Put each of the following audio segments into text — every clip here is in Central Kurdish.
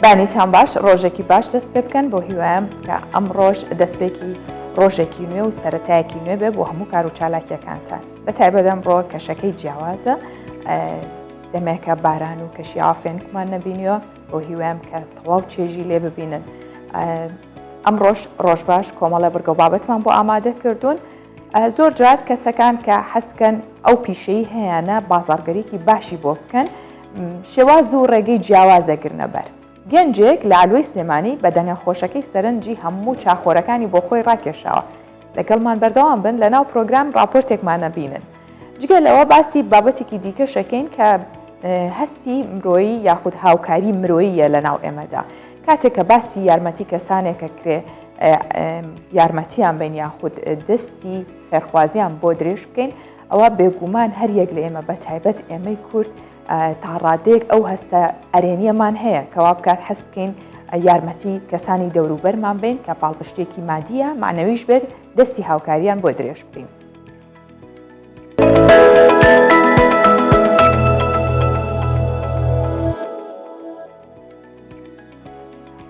بەیانیتان باش ڕۆژێکی باش دەست پێ بکەن بۆ هیوایم کە ئەم ڕۆژ دەستپێکی ڕۆژێکی نوێ و سەتایەکی نوێ بێ بۆ هەموو کار و چالاکیەکانتان بە تایبەت ئەمڕۆ کەشەکەی جیاوازە دەمێکە باران و کەشی ئافێنکمان نەبینیوە بۆ هیوایم کە تەواو چێژی لێ ببینن ئەمڕۆش ڕۆژ باش کۆمەڵە بڕگە و بابەتمان بۆ ئامادە کردوون زۆر جار کەسەکان کە حەزکەن ئەو پیشەی هەیەە بازاڕگەریکی باشی بۆ بکەن شێواز و ڕێگەی جیاوازەگرنە بەر. گەنجێک لە عەلوەی سلێمانی بە دەنگە خۆشەکەی سەرنجی هەموو چاخۆرەکانی بۆ خۆی ڕاکێشاوە. لەگەڵمان بەردەوام بن لە ناو پرۆگرام ڕاپۆرتێکمان نەبینن. جگە لەوە باسی بابەتێکی دیکەش ئەکەین کە هەستی مرۆیی یاخود هاوکاری مرۆییە لە ناو ئێمەدا. کاتێک کە باسی یارمەتی کەسانێکە کرێ یارمەتیان بین یاخود دەستی خێرخوازیان بۆ درێژ بکەین ئەوە بێگومان هەر یەک لە ئێمە بە تایبەت ئێمەی کورد تا ڕادەیەک ئەو هەستە ئەرێنیەمان هەیە کەوا بکات حەز بکەین یارمەتی کەسانی دەوروبەرمان بین کە پاڵپشتێکی مادیە معنەویش بێت دەستی هاوکاریان بۆ درێژ بکەین.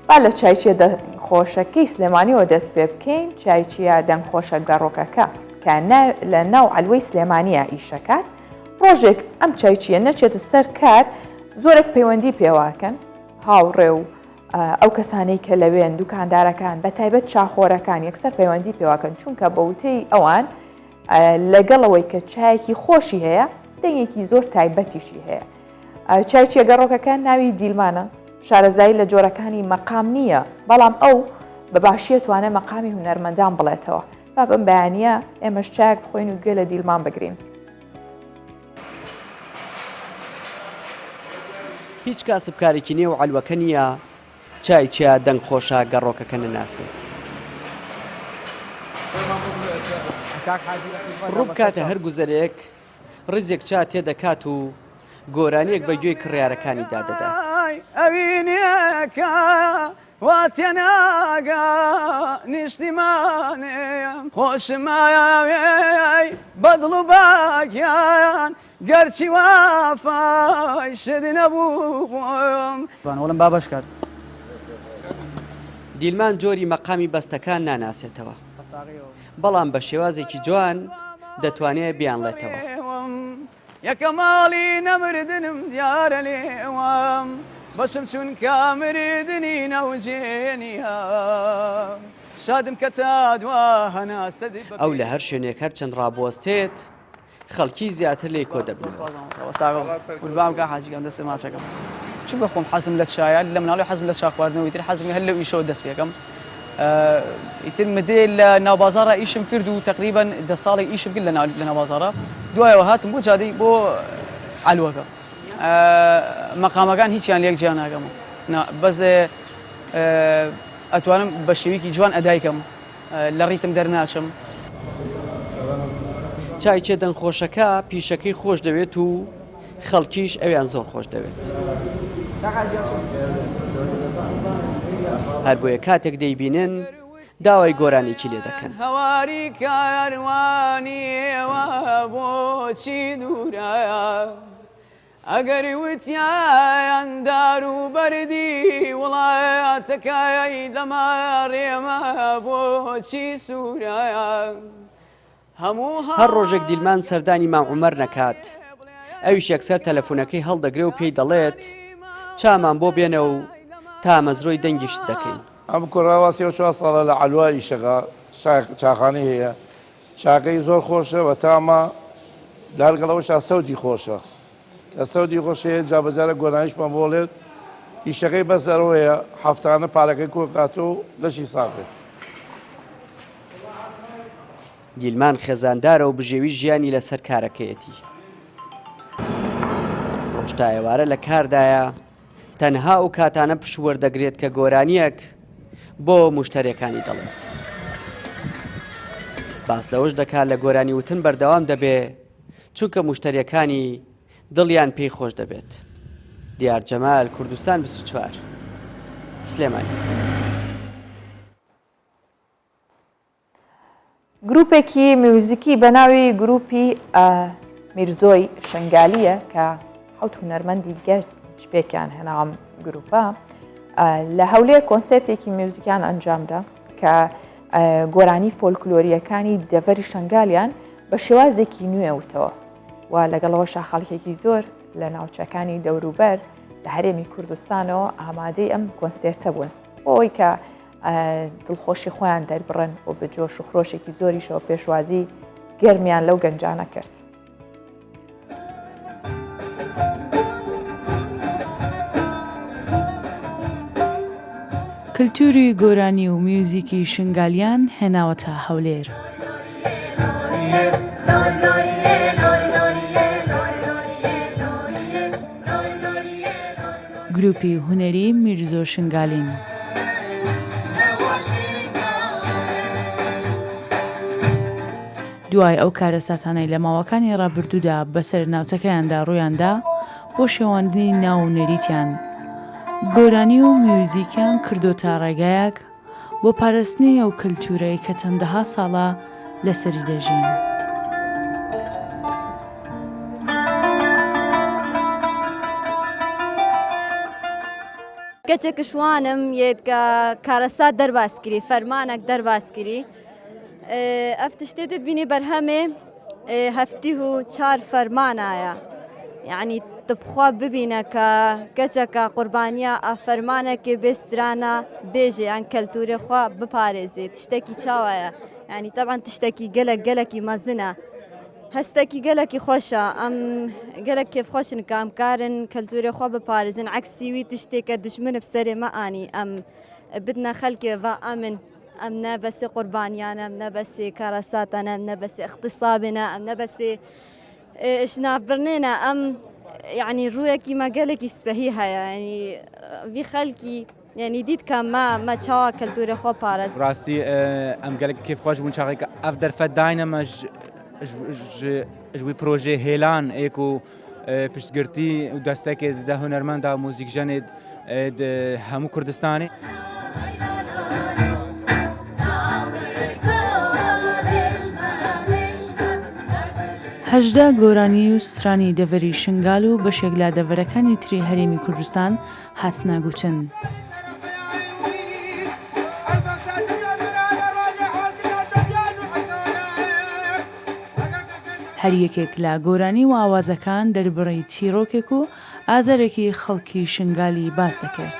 با لە چایچیە دەنگخۆشەکەی سلێمانیەوە دەست پێ بکەین، چایچیە دەنگخۆشە گەڕۆکەکە کە لە ناو عەلوەی سلێمانیە ئیشەکات، ڕۆژێک ئەم چایچیە نەچێتە سەر کار زۆرێک پەیوەندی پێواکەن هاوڕێ و ئەو کەسانەی کە لەوێن دوکاندارەکان بە تایبەت چاخۆرەکان یەکسەر پەیوەندی پێواکەن چونکە بەوتەی ئەوان لەگەڵەوەی کە چایەکی خۆشی هەیە دەنگێکی زۆر تایبەتیشی هەیە. چایچیە گەڕۆکەکە ناوی دیلمانە، شارەزایی لە جۆرەکانی مەقام نییە، بەڵام ئەو بە باشی ئەتوانێ مەقامی هونەرمەندان بڵێتەوە. با بەم بەیانییە ئێمەش چایەک بخۆین و گوێ لە دیلمان بگرین. هیچ کاسبکارێکی نێو عەلوەکە نییە چایچیە دەنگخۆشە گەڕۆکەکە نەناسێت. ڕووبکاتە هەر گوزەرێک ڕیزێک چا تێدەکات و گۆرانییەک بە گوێی کڕیارەکانیدا دەدات. ئەوینێکە وا تێناگا نیشتیمانێ خۆشماوێی بە دڵ و بە گیان گەرچی وەفای شت نەبوو بۆم. وەڵم با بەش کات. دیلمان جۆری مەقامی بەستەکان ناناسێتەوە. بەڵام بە شێوازێکی جوان دەتوانێ بیانڵێتەوە. یەکە ماڵی نەمردنم دیارە لێوم بەسم چونکە مردنی نەوجێ نییە شادم کە تا دوا هەناسە ئەو لە هەر شوێنێک هەرچەند ڕابوەستێت، خەڵکی زیاتر لێی کۆدەبنەوە. چونکە خۆم حەزم لە چایە لە مناڵی حەزم لە چا خواردنەوە ئیتر حەزم هەر لەو ئیشەوە دەست پێکەم ئیتر مدێ لە ناوبازاڕا ئیشم کرد و تقریبا دە ساڵێک ئیشم کرد لە ناوبازاڕا دوایەوە هاتم بۆ جادەی بۆ عەلوەکە مەقامەکان هیچیان لێک جیا ناکەم بەس ئەتوانم بە شێوەیەکی جوان ئەدایکەم لە ڕیتم دەرناچم. چایچیە دەنگخۆشەکە پیشەکەی خۆش دەوێت و خەڵکیش ئەویان زۆر خۆش دەوێت. هەر بۆیە کاتێک دەیبینن داوای گۆرانیی لێ دەکەن. هەواری کاروانی ئێوە بۆچی دوورە؟ ئەگەر وتیان دار و بەردی وڵاتەکەی لەمە ڕێمە بۆچی سوورە؟ هەموو هەر ڕۆژێک دیلمان سەردانی مام عومەر نەکات، ئەویش یەکسەر تەلەفونەکەی هەڵدەگرێ و پێی دەڵێت، چامان بۆ بێنە و تامەزرۆی دەنگیشت دەکەین. ئەم کوڕە وا 34 ساڵە لە عەلوە ئیشەکا، چاخانەی هەیە، چاکەی زۆر خۆشە بە تامە لەگەڵ ئەوەشا سەوتی خۆشە کە سەوتی خۆش هەیە جا بەجارە گۆرانیشمان بۆ ڵێت ئیشەکەی بەس ئەوەیە هەفتانە پارەکەی کۆکاتەوە و لەشی ساغ بێت. دیلمان خێزاندارە و بژێوی ژیانی لەسەر کارەکەیەتی. ڕۆژ تا ئێوارە لە کاردایە، تەنها ئەو کاتانە پشوو وەردەگرێت کە گۆرانییەک بۆ موشتەریەکانی دەڵێت. باس لەوەش دەکات لە گۆرانی وتن بەردەوام دەبێ چونکە موشتەریەکانی دڵیان پێی خۆش دەبێت. دیار جەمال، کوردستان 24، سلێمانی. گروپێکی میوزیکی بە ناوی گروپی میرزۆی شنگالیە کە حوت هونەرمەندی گەشت پێکیان هێناوم گروپە. لە هەولێر کۆنسێرتێکی میوزیکیان ئەنجامدا کە گۆرانی فۆلکلۆریەکانی دەڤەری شنگالیان بە شێوازێکی نوێ وتەوە و لەگەڵەوەشا خەڵکێکی زۆر لە ناوچەکانی دەوروبەر لە هەرێمی کوردستانەوە ئامادەی ئەم کۆنسێرتە بوون بۆ ئەوەی کە دڵخۆشی خۆیان دەربڕن و بە جۆش و خرۆشێکی زۆریشەوە پێشوازی گەرمیان لەو گەنجانە کرد. کلتوری گۆرانی و میوزیکی شنگالیان هێناوەتە هەولێر. گروپی هونەری میرزۆ شنگالین. دوای ئەو کارەساتانەی لە ماوەکانی ڕابردوودا بەسەر ناوچەکەیاندا ڕوویاندا بۆ شێواندنی ناو و نەریتیان، گۆرانی و میوزیکیان کردۆتە ڕێگایەک بۆ پارستنی ئەو کەلتورەی کە چەندەها ساڵە لەسەری دەژین. کەچێک شوانم یێت کە کارەسات دەرباز کری فەرمانەک دەرباز کری ئەف تشتێ دبینی بەرهەمێ هەفتی و چار فەرمانایە یعنی تبخوا ببینە کە کەچەکە قوربانیە ئە فەرمانەکێ بێ سترانە بێژێ یان کەلتورێ خوا بپارێزێ تشتێکی چاوایە یعنی تەبعەن تشتێکی گەلەک گەلەکی مەزنە هەستێکی گەلەکی خۆشە ئەم گەلەک کێفخۆشن کە ئەم کارن کەلتورێ خوا بپارێزن عەکسی وی تشتێکە دژمن بسەرێ مە ئانی ئەم بدنە خەلکێ ڤا ئەمن ئەم نە بەسێ قوربانیانە ئەم نە بەسێ کارەساتانە ئەم نە بەسێ اغتصابێنە ئەم نە بەسێ ژنافبرنێنە ئەم یعنی ڕوویەکی مە گەلێکی سپەهی هەیە ینی وی خەلکی یعنی دیت کە مە مە چاوا کەلتورێ خۆ پارست. ڕاستی ئەم گەلەک کێف خوەش بوون چاغێک ئەف دەرفەت داینە مە ژ وی پرۆژێ هێلان ئێک و پشتگرتی و دەستەکێ دە هونەرمەندا موزیکژەنێ هەموو کوردستانی. 18 گۆرانی و سترانی دەڤەری شنگال و بەشێک لە دەڤەرەکانی تری هەرێمی کوردستان هاتنە گوتن. هەر یەکێک لە گۆرانی و ئاوازەکان دەربڕی چیڕۆکێک و ئازارێکی خەڵکی شنگالی باس دەکرد.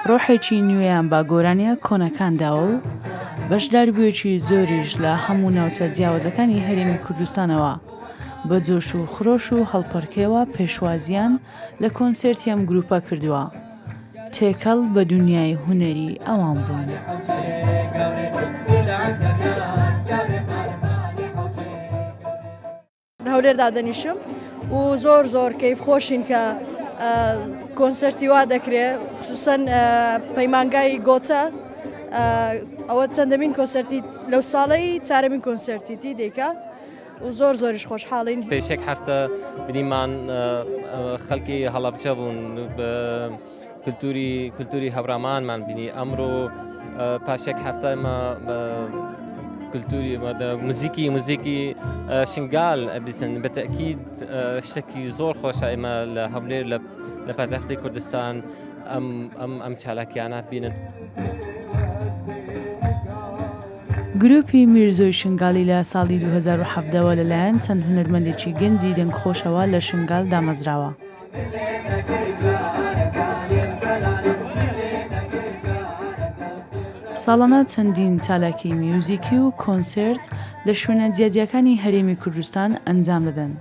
ڕۆحێکی نوێیان بە گۆرانییە کۆنەکان داوە و بەشداربوویەکی زۆریش لە هەموو ناوچە جیاوازەکانی هەرێمی کوردستانەوە بە جۆش و خرۆش و هەڵپەڕکێوە پێشوازییان لە کۆنسێرتی ئەم گرووپە کردووە، تێکەڵ بە دونیای هونەری ئەوان بوون. لە هەولێر دادەنیشم و زۆر زۆر کەیف خۆشین کە کۆنسرتی وا دەکرێ خصوصەن پەیمانگای گۆتە ئەوە چەندەمین کۆنسرتی لەو ساڵەی چارەمین کۆنسرتیتی دیکە و زۆر زۆریش خۆشحاڵین. پێش یەک هەفتە بینیمان خەڵکی هەڵەبجە بوون کلتوری کلتوری هەورامانمان بینی ئەمڕۆ پاش یەک هەفتە ئمە کلتوری موزیکی موزیکی شنگال ئەبیسن بە تەکید شتێکی زۆر خۆشە ئێمە لە هەولێر لە پایتەختی کوردستان ئەم ئەم ئەم چالاکیانە بینن. گروپی میرزۆی شنگالی لە ساڵی 2017 وە لەلایەن چەند هونەرمەندێکی گەنجی دەنگخۆشەوە لە شنگال دامەزراوە. ساڵانە چەندین چالاکی میوزیکی و کۆنسێرت لە شوێنە جیاجیاکانی هەرێمی کوردستان ئەنجام دەدەن.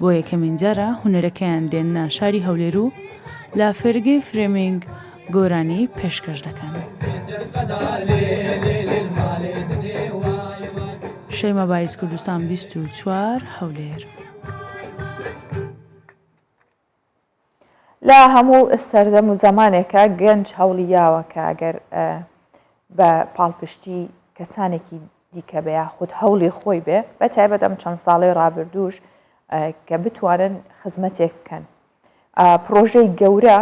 بۆ یەکەمین جارە هونەرەکەیان دێننە شاری هەولێر و لە فێرگەی فرێمینگ گۆرانی پێشکەش دەکەن. شەیما بایز کوردستان 24 هەولێر. لە هەموو سەردەم و زەمانێکە گەنج هەوڵی یاوە کە ئەگەر بە پاڵپشتی کەسانێکی دیکە بێ یاخود هەوڵی خۆی بێ بە تایبەت ئەم چەند ساڵەی ڕابردووش کە بتوانن خزمەتێک بکەن پرۆژەی گەورە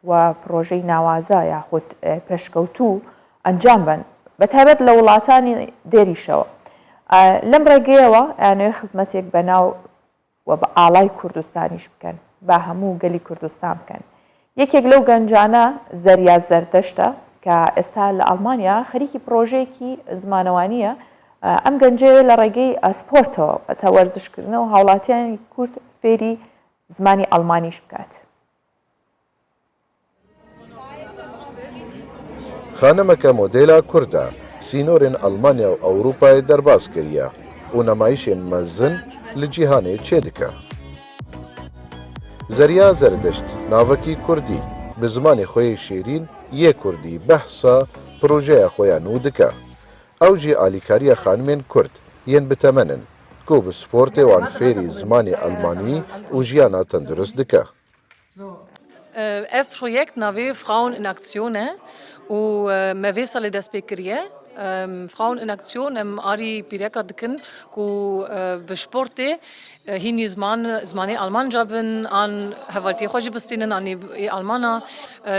و پرۆژەی ناوازە یاخود پێشکەوتوو ئەنجام بن بە تایبەت لە وڵاتانی دێریشەوە لەم ڕێگەیەوە ئەیانەوێ خزمەتێک بە ناو و بە ئاڵای کوردستانیش بکەن، با هەموو گەلی کوردستان بکەن. یەکێک لەو گەنجانە زەریا زەردەشتە کە ئێستا لە ئەڵمانیا خەریکی پڕۆژەیەکی زمانەوانییە، ئەم گەنجەیە لە ڕێگەی سپۆرتەوە واتە وەرزشکردنەوە هاوڵاتیانی کورد فێری زمانی ئەڵمانیش بکات. خانمەکە مۆدێلا کوردە، سینۆرên Elmanya û Ewropayê derbas kiriye û nemayîşên mezin li cîhanê çêdike. Zerya Zerdeşt navekî kurdî bi zimanê xwe yê şêrîn yê kurdî behsa projeya xwe ya nû dike. Ew jî alîkariya xanimên kurd yên bi temen in ku bi sportê wan fêrî zimanê elmanî û jiyana tendurist dike. Ev projekt navê Frauen in Aktion e û me vê salê dest pê kiriye. Frauen in Aktion em arî pîreka dikin ku bi sportê hînî ziman zimanê Almanca bin an hevaltiyê xwe jî bistînin anî ê Almana.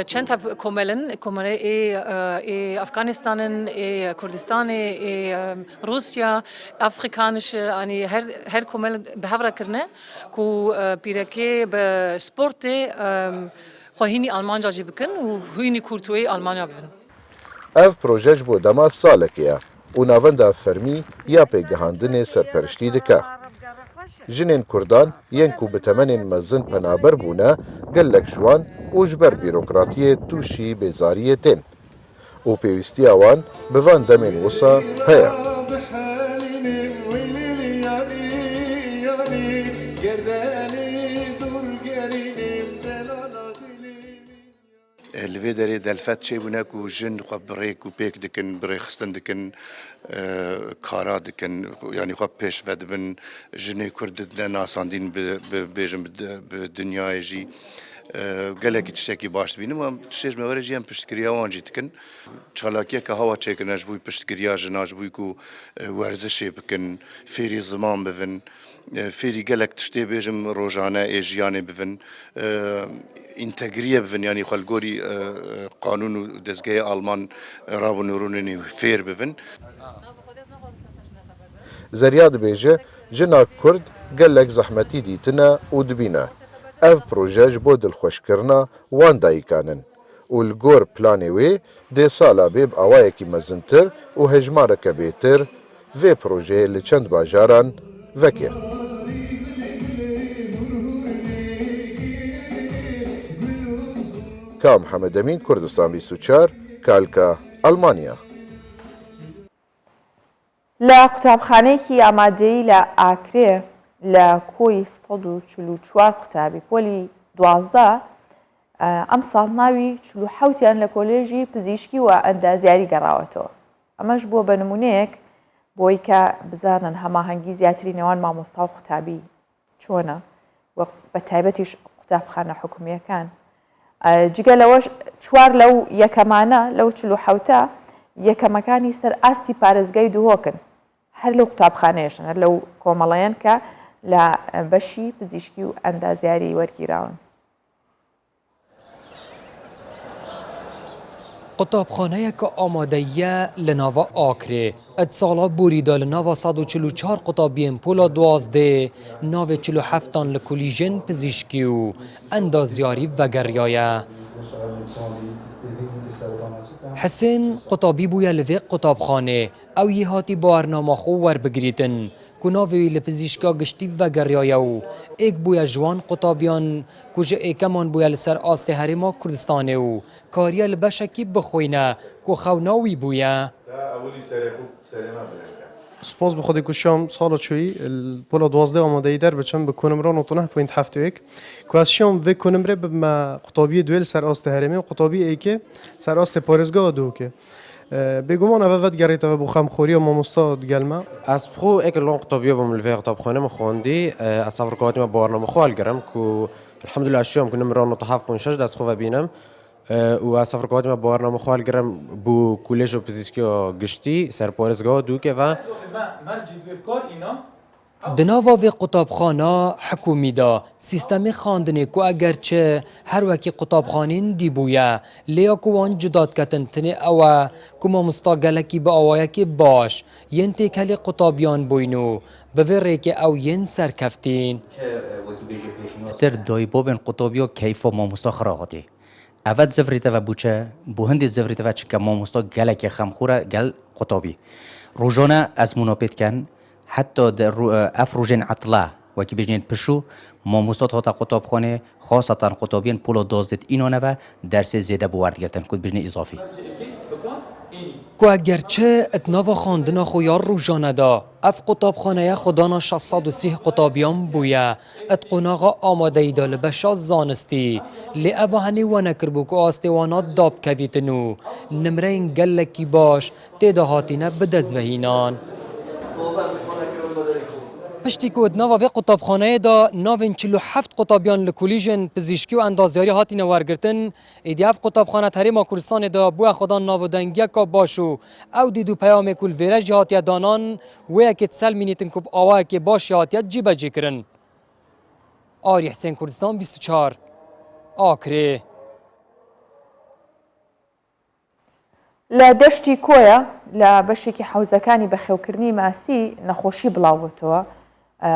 Çend heb komel in, komele ê ê Afganistan in, ê Kurdistanê, ê Rûsya, Afrikaniş anî her her komel bi hev re kirine. Ku pîrekê bi sportê xwe hînî Almanca jî bikin û hînî kûrtûyê Almanya bibin. Ev proje ji bo dema salekê ye û navenda fermî ya pêgihandinê serperiştî dike. Jinên Kurdan yên ku bi temenên mezin penaber bûne gelek ji wan û ji ber bîrokratiyê tûşî bêzariyê tên. Û pêwîstiya wan bi van demên wisa heye. Li vê derê delfet çêbûne ku jin xwe bi rêk û pêk dikin, bi rêxistin dikin, kara dikin, yanî xwe pêş ve dibin, jinê Kurd didine nasandîn bi bêjin bi dinyayê jî. Gelekî tiştekî baş dibînim û em tiştê ji me were jî em piştgiriya wan jî dikin. Çalakiyeke hawa çêkirine ji bo piştgiriya jina ji bo ku werzişê bikin, fêrî ziman bibin, fêrî gelek tiştê bêjim rojane ê jiyanê bibin, întegriye bibin yanî xwe li gorî qanûn û dezgehê alman rabin û rûnenê fêr bibin. Zerya dibêje, Jina Kurd gelek zehmetî dîtine û dibîne. Ev proje ji bo dilxweşkirina wan dayikan in û li gor planê wê dê sala bê bi awayekî mezintir û hejmareke bêtir vê projeyê li çend bajaran veke. Ka Mihemed Emîn Kurdistan 24, Kalka, Elmanya. لە قوتابخانەیەکی ئامادەیی لە ئاکرێ لە کۆی 144 قوتابی پۆلی 12 ئەمساڵ ناوی 47یان لە کۆلێژی پزیشکی و ئەندازیاری گەڕاوەتەوە ئەمەش بووە بە نمونەیەک بۆی کە بزانن هەماهەنگی زیاتری نێوان مامۆستا و قوتابی چۆنە و بە تایبەتیش قوتابخانە حکومییەکان. جگە لەوەش چوار لەو یەکەمانە لەو 47ە یەکەمەکانی سەر ئاستی پارێزگای دهۆکن هەر لەو قوتابخانەیەشن هەر لەو کۆمەڵەیەن کە لە بەشی پزیشکی و ئەندازیاری وەرگیراون. قوتابخانەیەکە ئامادەییە لە ناڤا ئاکرێ ئەد ساڵا بۆریدا لە ناڤا 144 قوتابیێن پۆلا دوازدێ ناڤێ 47 تان لە کۆلیژێن پزیشکی و ئەندازیاری ڤەگەڕیایە. حسێن قوتابی بوویە لە ڤێ قوتابخانێ ئەو یێ هاتی باوەرناما خۆ وەربگریتن کو ناڤێ وی لە پزیشکیا گشتی ڤەگەڕیایە و ئێک بوویە ژ وان قوتابیان کو ژ ئێکەمان بوویە لە سەر ئاستێ هەرێما کوردستانێ و کاریە لە بەشەکی بخوینە کو خەونا وی بوویە. سوپاس بۆ خودێ کو شیام ساڵە چووی پۆلا 12 ئامادەیی دەربچم بە کۆنمرە 99.71 کو ئەز شیام ڤێ کۆنمرێ ببمە قوتابیێ دوێ لە سەر ئاستێ هەرێمێ و قوتابی ئێکێ سەر ئاستێ پارێزگا دهۆکێ. بێگومان ئەڤە ڤەدگەڕێتەوە بۆ خەمخۆریە مامۆستا دگەلمە. ئەز بخو ئێک لۆن قوتابیە بووم لڤێ قوتابخانە من خوەندی ئەز سەبر کاتیمە باوەرنامە خو هەلگرم کو الحمدلله ئەز شیام کو نمرە 97.6 دەست خو ڤەبینم و ئەز سەبر کاتیمە باوەرنامە خو هەلگرم بو کولێژ و پزیشکیا گشتی سەر پارێزگا دوکێ ڤە. Di nava vê qutabxana hikûmî de sîstemê xandinê ku eger çi her wekî qutabxanên dî bûye lê ya ku wan cuda diketin tenê ew e ku mamosta gelekî bi awayekî baş yên têkelê qutabiyan bûyîn û bi vê rêkê ew yên serkeftîn. Pitir dayîbabên qutabiya keyfa mamosta xira hatî. ئەڤە زڤریتەڤە بوو چ؟ بۆ هەندێ زڤریتەڤە چونکە مامۆستا گەلەکێ خەمخورە گەل قوتابی. ڕۆژانە ئەزموونا پێ دکەن حەتا ئەف ڕۆژێن عەتڵە وەکی بێژنێن پشوو مامۆستا هاتە قوتابخانێ خاسەتەن قوتابیێن پۆلا دازدێت ئینانەڤە دەرسێ زێدە بۆ وەردگرتن کو دبێژنێ ئیزافی. کو ئەگەر چ د ناڤا خواندنا خو یا ڕوژانە دا ئەف قوتابخانەیە خودانا 630 قوتابیان بویە د قۆناغا ئامادەیی دا لە بەشا زانستی لێ ئەڤا هەنێ وا نەکردبوو کو ئاستێ وانا دابکەڤیتن و نمرەین گەلەکی باش تێدا هاتینە بدەستڤهینان. پشتی کو د ناڤا ڤێ قوتابخانەیە دا ناڤێن 47 قوتابیان لە کۆلیژێن پزیشکی و ئەندازیاری هاتینە وەرگرتن، ئیدی ئەڤ قوتابخانە د هەرێما کوردستانێ دا بووە خودان ناڤ و دەنگیەکا باش و ئەو دید و پەیامێ کو li ڤێرە ژی هاتیە دانان وێ یەکێ تسەلمینیتن کو ب ئاوایەکێ باشی هاتیە جیبەجێ کرن. ئاری حسێن کوردستان 24 ئاکرێ. لە دەشتی کۆیە لە بەشێکی حەوزەکانی بەخێوکردنی ماسی نەخۆشی بڵاوبووتەوە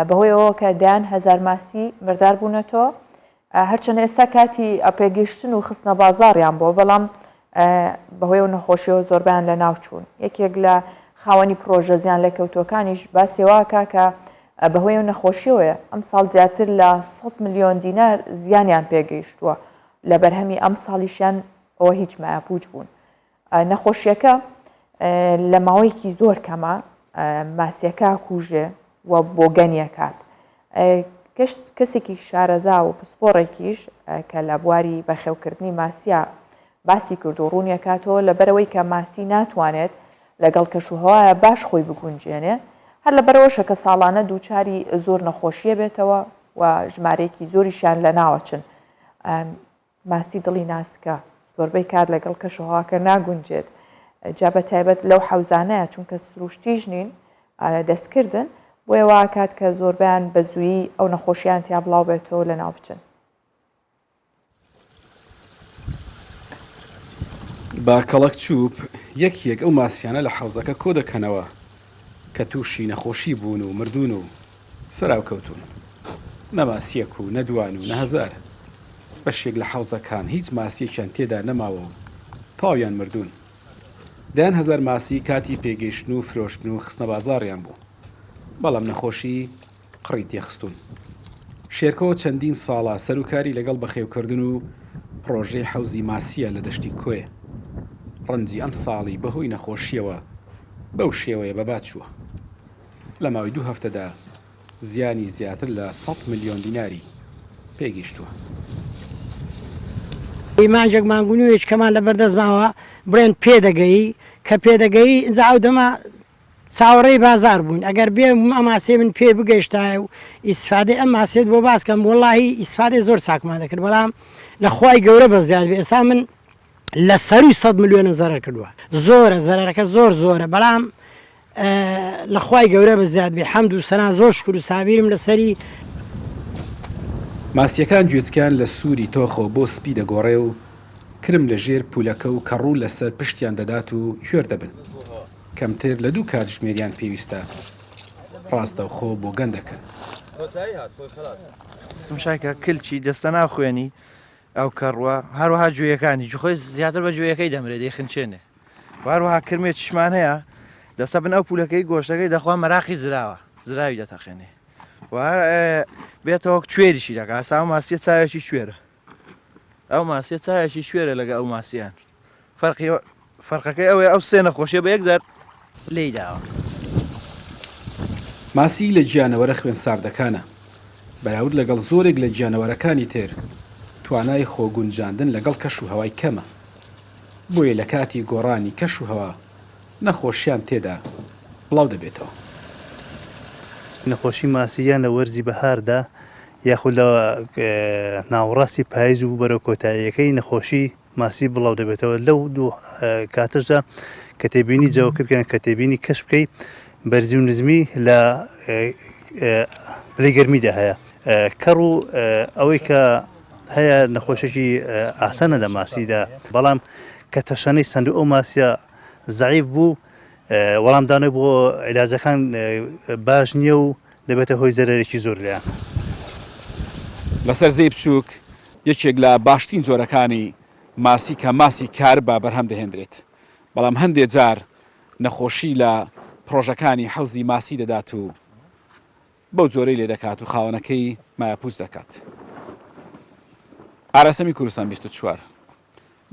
بەهۆی ئەوە کە دەیان هەزار ماسی مردار بوونەتەوە هەرچەند ئێستا کاتی پێگەیشتن و خستنە بازاڕیان بووە بەڵام بەهۆی ئەو نەخۆشیەوە زۆربیان لە ناوچوون یەکێک لە خاوەنی پرۆژە زیان لێکەوتووەکانیش باسی واکە کە بەهۆی ئەو نەخۆشیەوەیە ئەم ساڵ زیاتر لە 100 ملیۆن دینار زیانیان پێگەیشتووە لە بەرهەمی ئەم ساڵیشیان ئەوە هیچ مایەپووچ بوون. نەخۆشیەکە لە ماوەیەکی زۆر کەمە ماسیەکە کوژێ و بۆگەنیەکات. کەسێکی شارەزا و پسپۆڕێکیش کە لە بواری بەخێوکردنی ماسیە باسی کرد و ڕوونیەکاتەوە لەبەرەوەی کە ماسی ناتوانێت لەگەڵ کەشوهەوایە باش خۆی بگونجێنێ هەر لەبەرەوەشە کە ساڵانە دووچاری زۆر نەخۆشیە بێتەوە و ژمارەیەکی زۆریشیان لەناوەچن. ماسی دڵی ناسکە زۆربەی کات لەگەڵ کەشوهەواکە ناگونجێت جا بە تایبەت لەو حەوزانەیە چونکە سروشتیش نین دەستکردن بۆیە واکات کە زۆربیان بە زوویی ئەو نەخۆشیان تیا بڵاو بێتەوە لە ناو بچن. بە کەڵەک چوپ یەک یەک ئەو ماسیانە لە حەوزەکە کۆدەکەنەوە کە تووشی نەخۆشی بوون و مردوون و سەراو کەوتوون. نە ماسییەک و نە دوان و نە هەزار. بەشێک لە حەوزەکان هیچ ماسییەکیان تێدا نەماوە و تەواویان مردوون. دەیان هەزار ماسی کاتی پێگەیشتن و فرۆشتن و خستنەبازاڕیان بوو، بەڵام نەخۆشی قڕی تێخستوون. شێرکۆ چەندین ساڵە سەروکاری لەگەڵ بەخێوکردن و پڕۆژەی حەوزی ماسییە لە دەشتی کۆیە. ڕەنجی ئەمساڵی بەهۆی نەخۆشییەوە بەو شێوەیە بەبا چووە. لە ماوەی دوو هەفتەدا زیانی زیاتر لە سەد ملیۆن دیناری پێگەیشتووە. مانگێک مانگ و نیوێکی کەمان لەبەر دەست ماوە بڵێن پێدەگەیی، کە پێدەگەیی ئینجا ئەو دەمە چاوەڕێی بازاڕ بووین ئەگەر بێ ئەم ماسیەی من پێ بگەیشتایە و ئیسفادەی ئەم ماسیەت بۆ باس کەم وەڵاهی ئیسفادەی زۆر چاکمان دەکرد بەڵام لە خوای گەورە بەس زیاد بێ ئێستا من لە سەروی سەد ملیۆنم زەرەر کردووە زۆرە زەرەرەکە زۆر زۆرە بەڵام لە خوای گەورە بە زیاد بێ حەمد و سەنا زۆر شکر و سابیرم لەسەری. ماسییەکان گوێچکەیان لە سووری تۆخەوە بۆ سپی دەگۆڕێ و کرم لە ژێر پوولەکە و کەڕوو لەسەر پشتیان دەدات و کوێر دەبن. کەمتر لە دوو کاتژمێریان پێویستە ڕاستەوخۆ بۆگەن دەکەن. تمشاکە کلکی دەستە ناو خوێنی ئەو کەڕوە هەروەها گوێیەکانی خۆی زیاتر بە گوێیەکەی دەمرێت دەیخنچێنێ هەروەها کرمێکیشمان هەیە دەسە بن ئەو پولەکەی گۆشتەکەی دەخوا مەراقی زراوە زراوی دەتەقێنێ و بێتەوە کوێریشی دەکا سا ماسیە چاوێکی کوێرە ئەو ماسیە چاوێکی کوێرە لەگە ئەو ماسییان فەرقی فەرقەکەی ئەوەیە ئەو سێ نەخۆشیە بە یەک جار لێی داوە. ماسی لە گیانەوەرە خوێن ساردەکانە، بەراورد لەگەڵ زۆرێک لە گیانەوەرەکانی تر توانای خۆگونجاندن لەگەڵ کەش و هەوای کەمە، بۆیە لە کاتی گۆڕانی کەش و هەوا نەخۆشیان تێدا بڵاو دەبێتەوە. نەخۆشی ماسی یان لە وەرزی بەهاردا یاخود لە ناوەڕاستی پایز و بەرەو کۆتاییەکەی نەخۆشی ماسی بڵاو دەبێتەوە لەو دوو کاتەشدا کە تێبینی جەوەکە بکەن کە تێبینی کەش بکەی بەرزی و نزمی لە پلەی گەرمیدا هەیە کەڕ و ئەوەی کە هەیە نەخۆشێکی ئاسانە لە ماسیدا بەڵام کە تەشەنەی سەند و ئەو ماسیە زەعیف بوو وەڵامدانەوەی بۆ عیلاجەکان باش نییە و دەبێتە هۆی زەرەرێکی زۆر لێیان. لەسەر زێی بچووک یەکێک لە باشترین جۆرەکانی. ماسی کە ماسی کاربا بەرهەم دەهێندرێت، بەڵام هەندێ جار نەخۆشی لە پڕۆژەکانی حەوزی ماسی دەدات و بەو جۆرەی لێ دەکات و خاوەنەکەی مایەپووچ دەکات. ئاراسەمی کوردستان 24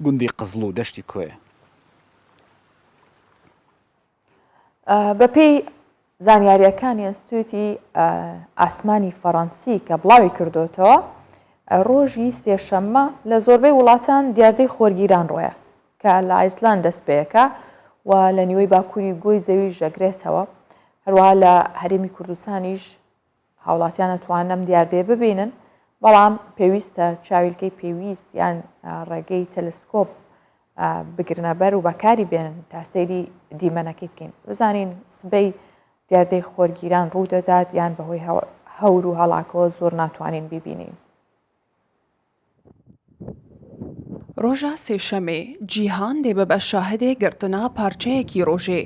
گوندی قزڵ و دەشتی کۆیە. بەپێی زانیارییەکانی ئەنستیتوتی ئاسمانی فەڕەنسی کە بڵاوی کردوتەوە ڕۆژی سێشەممە لە زۆربەی وڵاتان دیاردەی خۆرگیران ڕۆیە کە لە ئایسلاند دەست پێەکە و لە نیوەی باکووری گۆی زەوی ژەگرێتەوە هەروەها لە هەرێمی کوردستانیش هاوڵاتیان ئەتوانن ئەم دیاردەیە ببینن، بەڵام پێویستە چاویلکەی پێویست یان ڕێگەی تەلسکۆپ بگرنە بەر و بەکاری بێنن تا سەیری دیمەنەکەی بکەین بزانین سبەی دیاردەی خۆرگیران ڕوودەدات یان بەهۆی هەور و هەڵاکەوە زۆر ناتوانین بیبینین. ڕۆژا سێشەمێ، جیهان دێ ببە شاهدێ گرتنا پارچەیەکی ڕۆژێ،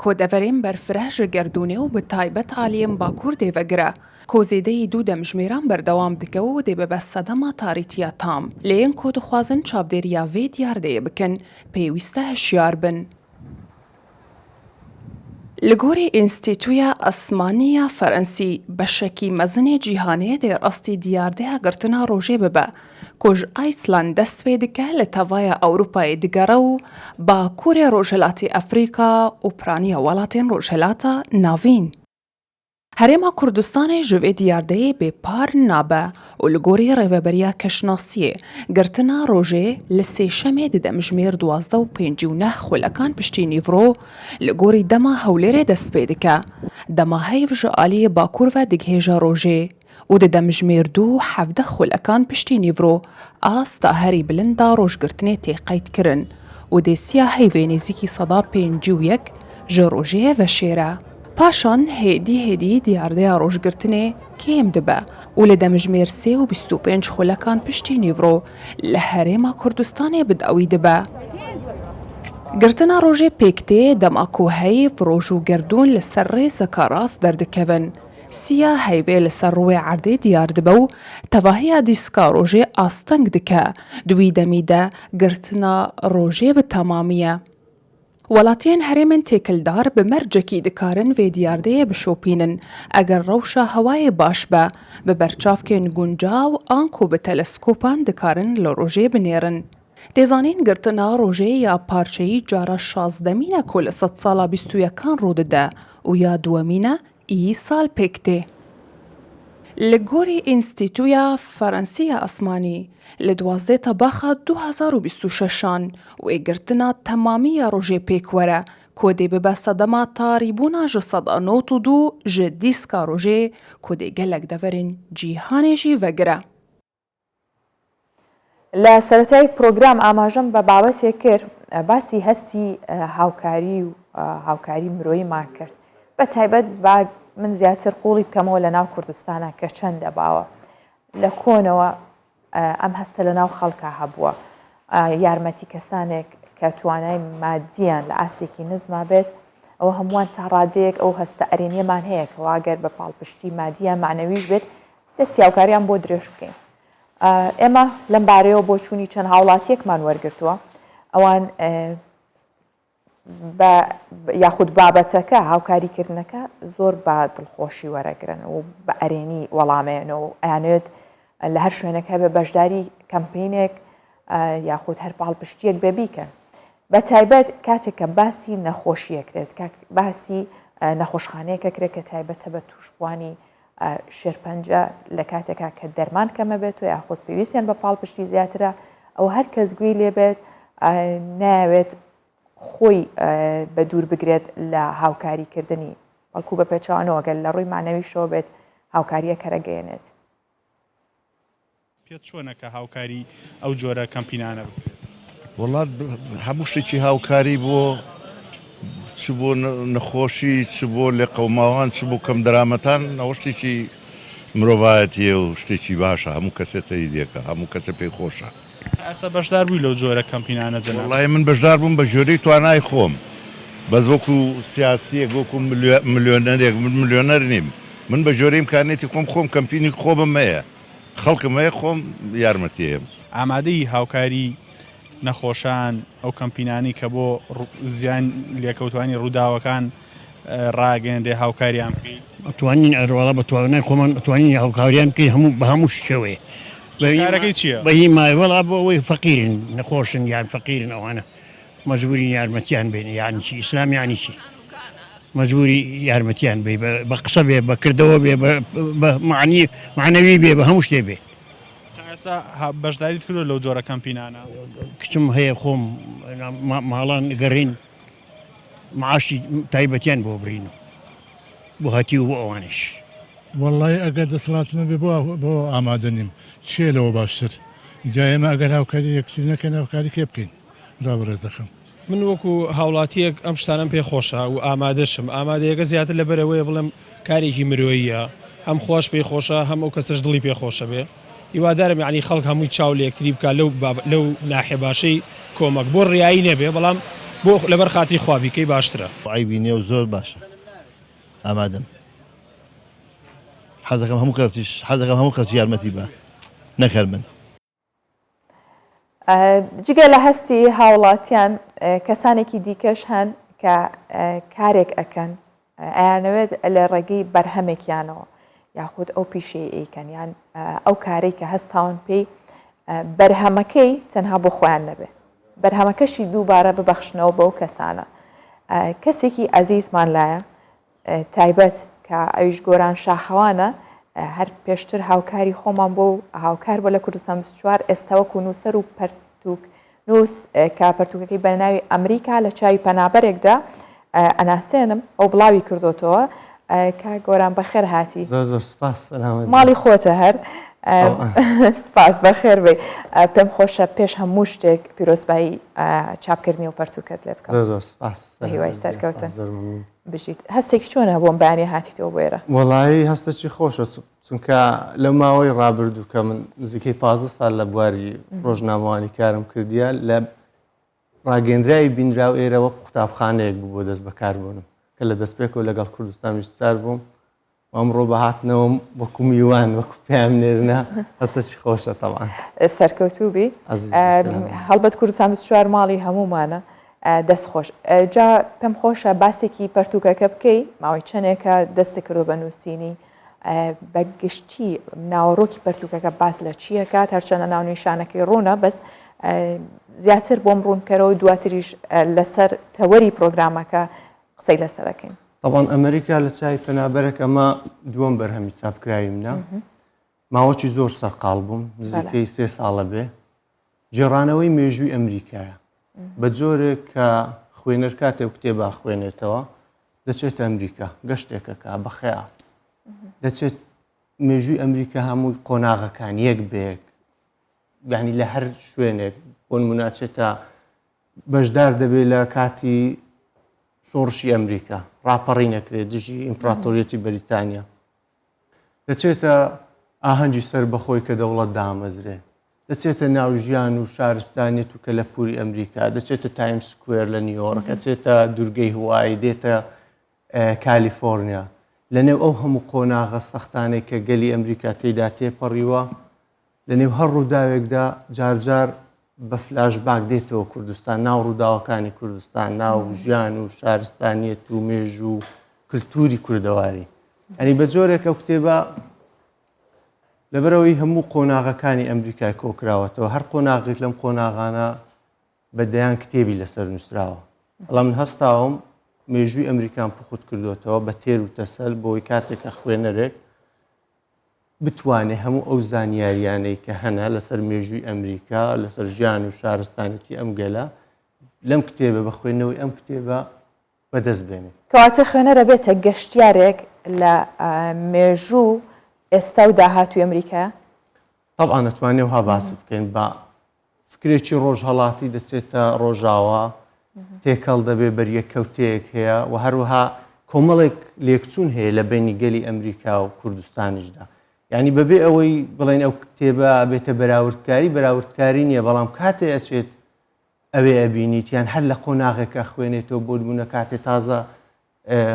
کۆ دەڤەرێن بەرفرەه ژ گەردوونێ و bi تایبەت ئالیێن باکوور دێ ڤەگرە، کۆ زێدەیی دوو دەمژمێران بەردەوام دکە و دێ ببە سەدەما تاریتیا تام. لێ ێن کۆ دخوازن چاڤدێریا ڤێ دیاردەیێ بکن، پێویستە هشیار بن. Li gorî Înstîtuya Asmanî ya Ferensî, beşekî mezin ê cîhanê dê rastî diyardeya girtina rojê bibe ku ji Aysland dest pê dike li tevaya Ewropayê digere û bakurê rojhilatê Efrîka û piraniya welatên Rojhilata Navîn. Herêma Kurdistanê ji vê diyardeyê bêpar nabe û li gorî Rêveberiya Keşnasiyê, girtina rojê li Sêşemê di demjimêr 12 û 59 xulekan piştî nîvro li gorî dema Hewlêrê dest pê dike. Dema heyv ji aliyê bakur ve digihêje rojê. Û di demjimêr du û 17 xulekan piştî nîvro asta herî bilind a rojgirtinê tê qeydkirin û dê siya heyvê nêzîkî seda 51 ji rojê veşêre. Paşan hêdî hêdî diyardeya rojgirtinê kêm dibe û li demjimêr sê û 25 xulekan piştî nîvro li Herêma Kurdistanê bi dawî dibe. Girtina rojê pêk tê dema ku heyv, roj û gerdûn li ser rêzeka rast derdikevin. Siya heyvê li ser rûyê erdê diyar dibe û tevahiya dîska rojê asteng dike, di wî demî de girtina rojê bi temamî ye. Welatiyên herêmên têkildar bi mercekî dikarin vê diyardeyê bişopînin, eger rewşa hewayê baş be, bi berçavkên guncaw anku bi teleskopan dikarin li rojê binêrin. Tê zanîn girtina rojê ya parçeyî cara şazdemîn e ku li sedsala bîst û yekan rû dide û ya duwemîn e Î sal pêk tê. Li gorî Înstîtuya Ferensî ya Asmanî, li 12 Tebaxa 2026 an wê girtina temamî ya rojê pêk were ku dê bibe sedema tarîbûna 92% ji dîska rojê ku dê gelek deverên cîhanê jî vegire. لە سەرەتای پرۆگرام ئاماژەم بە بابەتێک کرد باسی هەستی هاوکاری و هاوکاری مرۆییمان کرد بە تایبەت با من زیاتر قوڵی بکەمەوە لە ناو کوردستانە کە چەندە باوە لە کۆنەوە ئەم هەستە لە ناو خەڵکا هەبووە یارمەتی کەسانێک کە توانای مادیان لە ئاستێکی نزما بێت ئەوە هەمووان تا ڕادەیەک ئەو هەستە ئەرێنیەمان هەیە کەوا گەر بە پاڵپشتی مادیان معنەویش بێت دەستی هاوکاریان بۆ درێژ بکەین. ئێمە لەم بارەیەوە بۆچوونی چەند هاوڵاتیەکمان وەرگرتووە ئەوان بە یاخود بابەتەکە هاوکاریکردنەکە زۆر بە دڵخۆشی وەرەگرن و بە ئەرێنی وەڵامێنەوە و ئەیانەوێت لە هەر شوێنێک هەبێ بەشداری کەمپینێک یاخود هەر پاڵپشتیەک بێ بیکەن بە تایبەت کاتێک کە باسی نەخۆشیەکرێت باسی نەخۆشخانەیەکە کرێت کە تایبەتە بە توشبووانی شێرپەنجە لە کاتێکا کە دەرمان کەمە بێت و یاخود پێویستیان بە پاڵپشتی زیاترە ئەو هەر کەس گوێی لێبێت ناوێت خۆی بە دوور بگرێت لە هاوکاریکردنی بەڵکو بە پێچوانەوە گەل لە ڕووی مانەویشەوە بێت هاوکاریە کەرەگەیەنێت. پێت چۆنە کە هاوکاری ئەو جۆرە کەمپینانە بکرێت؟ وەڵا هەموو شتێکی هاوکاری بۆ چ بۆ نەخۆشی چ بۆ لێقەوماوان چ بۆ کەم دەرامەتان ئەوە شتێکی مرۆڤایەتیە و شتێکی باشە هەموو کەسێ تەیدێکە هەموو کەسێ پێی خۆشە. تا ئێستا بەشدار بووی لەو جۆرە کەمپینانە جەنابت؟ وەڵایی من بەشدار بووم بە گوێرەی توانای خۆم بەس وەکو سیاسیەک وەکو ملیۆنەرێک من ملیۆنەر نیم من بە گوێرەی ئیمکانیەتی خۆم خۆم کەمپینی خۆمم هەیە خەڵکم هەیە خۆم یارمەتیەیەم. ئامادەی هاوکاری نەخۆشان، ئەو کەمپینانەی کە بۆ زیان لێکەوتوانی ڕووداوەکان ڕاگەیەنرێ هاوکاریان بکەی؟ ئەتوانین ئەرواڵا بە توانای خۆمان ئەتوانین هاوکاریان بکەین هەموو بە هەموو شێوەیە. کارەکەی چییە؟ بە هی مای وەڵا بۆ ئەوەی فەقیرن نەخۆشن یان فەقیرن ئەوانە مەجبورین یارمەتیان بین یانی چی ئیسلام یانی چی مەجبوری یارمەتیان بی بە قسە بێ بە کردەوە بێ بە معنی معنەوی بێ بە هەموو شتێ بێ. تا ئێستا بەشداریت کردووە لەو جۆرە کەمپینانە؟ کچم هەیە خۆم ماڵان گەڕین معاشی تایبەتیان بۆ برین و بۆ هەتیو بۆ ئەوانیش. وەڵایی ئەگەر دەسەڵاتم هەبێ بۆ بۆ ئامادە نیم چیە لەوە باشتر جا ئێمە ئەگەر هاوکاری یەکتری نەکەین هاوکاری کێ بکەین برا بەڕێزەکەم. من وەکو هاوڵاتیەک ئەم شتانەم پێ خۆشە و ئامادەشم، ئامادەیەکە زیاتر لەبەرئەوەیە بڵێم کارێکی مرۆییە هەم خواش پێی خۆشە هەم ئەو کەسەش دڵی پێ خۆشە بێ هیوادارم یەعنی خەڵک هەمووی چاو لە یەکتری بکا لەو لەو ناحیە باشەی کۆمەک بۆ ڕیایی نەبێ بەڵام بۆ لەبەر خاتری خوا بیکەی باشترە. عەیبی نیە و زۆر باشە ئامادەم حەزەکەم هەموو کەسیش حەزەکەم هەموو کەس یارمەتی با نەک هەر من. جگە لە هەستی هاوڵاتیان کەسانێکی دیکەش هەن کە کارێک ئەکەن ئەیانەوێت لە ڕێگەی بەرهەمێکیانەوە یاخود ئەو پیشەی ئەیکەن یان ئەو کارەی کە هەستاون پێی بەرهەمەکەی تەنها بۆ خۆیان نەبێ بەرهەمەکەشی دووبارە ببەخشنەوە بەو کەسانە کەسێکی ئەزیزمان لایە تایبەت کە ئەویش گۆران شاخەوانە هەر پێشتر هاوکاری خۆمان بۆ و هاوکار بۆ لە کوردستان 24 ئێستا وەکو نووسەر و پەرتوک نووس کە پەرتوکەکەی بە ناوی ئەمریکا لە چاوی پەنابەرێکدا ئەناسێنم ئەو بڵاوی کردوتەوە کە گۆران بەخێر هاتی زۆر زۆر سپاس ماڵی خۆتە هەر سپاس بەخێر بی پێم خۆشە پێش هەموو شتێک پیرۆزبایی چاپکردنی و پەرتوکەت لێ بکەم زۆر زۆر سپاس هیوای سەرکەوتن بژیت هەستێکی چۆنە بۆم بەیانی هاتیتەوە بۆ ئێرە؟ وەڵایی هەستەکی خۆشە چونکە لە ماوەی ڕابردوو کە من نزیکەی 15 سال لە بواری ڕۆژنامەوانی کارم کردیە لە ڕاگەندراوی بینراو ئێرە وەک قوتابخانەیەک بوو بۆ دەست بەکاربوونم کە لە دەستپێکەوە لەگەڵ کوردستان 24 بووم ئەمڕۆ بە هاتنەوەم وەکو میوان وەکو پەیامنێرنە هەستەکی خۆشە تەبعەن. سەرکەوتوو بی هەڵبەت کوردستان 24 ماڵی هەموومانە دەست خۆش جا پێم خۆشە باسێکی پەرتوکەکە بکەی ماوەی چەندێکە دەستی کردو بە نووسینی بە گشتی ناوەڕۆکی پەرتوکەکە باس لە چیەکات هەرچەنە ناونیشانەکەی ڕوونە بەس زیاتر بۆم ڕوونکەرەوە دواتریش لەسەر تەوەری پرۆگرامەکە قسەی لەسەر ئەکەین. تەبعەن ئەمریکا لە چاوی پەنابەرێک ئەمە دووەم بەرهەمی چاپکراوی منە ماوەکی زۆر سەرقاڵ بووم نزیکەی سێ ساڵە بێ گێڕانەوەی مێژووی ئەمریکایە بە جۆرێک کە خوێنەر کاتێ و کتێبا خوێنێتەوە دەچێتە ئەمریکا گەشتێکەکە بە خەیاڵ دەچێت مێژووی ئەمریکا هەمووی قۆناغەکان یەک بەیەک یعنی لە هەر شوێنێک بۆ نموناچێتە بەشدار دەبێت لە کاتی شۆڕشی ئەمریکا ڕاپەڕین ئەکرێت دژی ئیمپراتۆریەتی بەریتانیا دەچێتە ئاهەنگی سەربەخۆی کە دەوڵەت دامەزرێ دەچێتە ناو ژیان و شارستانیت و کەلەپوری ئەمریکا دەچێتە تایم سکوێر لە نیویۆرک ئەچێتە دوورگەی هوایی دێتە کالیفۆرنیا لەنێو ئەو هەموو قۆناغە سەختانەی کە گەلی ئەمریکا تێیدا تێپەڕیوە لەنێو هەر ڕووداوێکدا جارجار بە فلاش باک دێتەوە کوردستان، ناو ڕووداوەکانی کوردستان، ناو ژیان و شارستانیەت و مێژوو و کلتوری کوردەواری. ئەنی بە جۆرێک ئەو کتێبە لەبەرەوەی هەموو قۆناغەکانی ئەمریکای کۆکراوەتەوە، هەر قۆناغێک لەم قۆناغانە بە دەیان کتێبی لەسەر نووسراوە. بەڵام من هەستاوم مێژووی ئەمریکام پوخت کردوێتەوە بە تێر و تەسەل بۆی کاتێک کە خوێنەرێک بتوانێت هەموو ئەو زانیاریانەی کە هەنە لەسەر مێژووی ئەمریکا لەسەر ژیان و شارستانێتی ئەم گەلە لەم کتێبە بە خوێندنەوەی ئەم کتێبە بەدەست بێنێت. کەواتە خوێنەر ئەبێتە گەشتیارێک لە مێژوو ئێستا و داهاتووی ئەمریکا؟ تەبعەن ئەتوانێ وها باس بکەین بە فکرێکی ڕۆژهەڵاتی دەچێتە ڕۆژاوا تێکەڵ دەبێ بەریەککەوتەیەک هەیە و هەروەها کۆمەڵێک لێکچوون هەیە لە بینی گەلی ئەمریکا و کوردستانیشدا یعنی بەبێ ئەوەی بڵێن ئەو کتێبە بێتە بەراوردکاری بەراوردکاری نییە بەڵام کاتێ ئەچێت ئەوێ ئەبینیت یان هەر لە قۆناغێک ئەخوێنێتەوە بۆ نمونە کاتێ تازە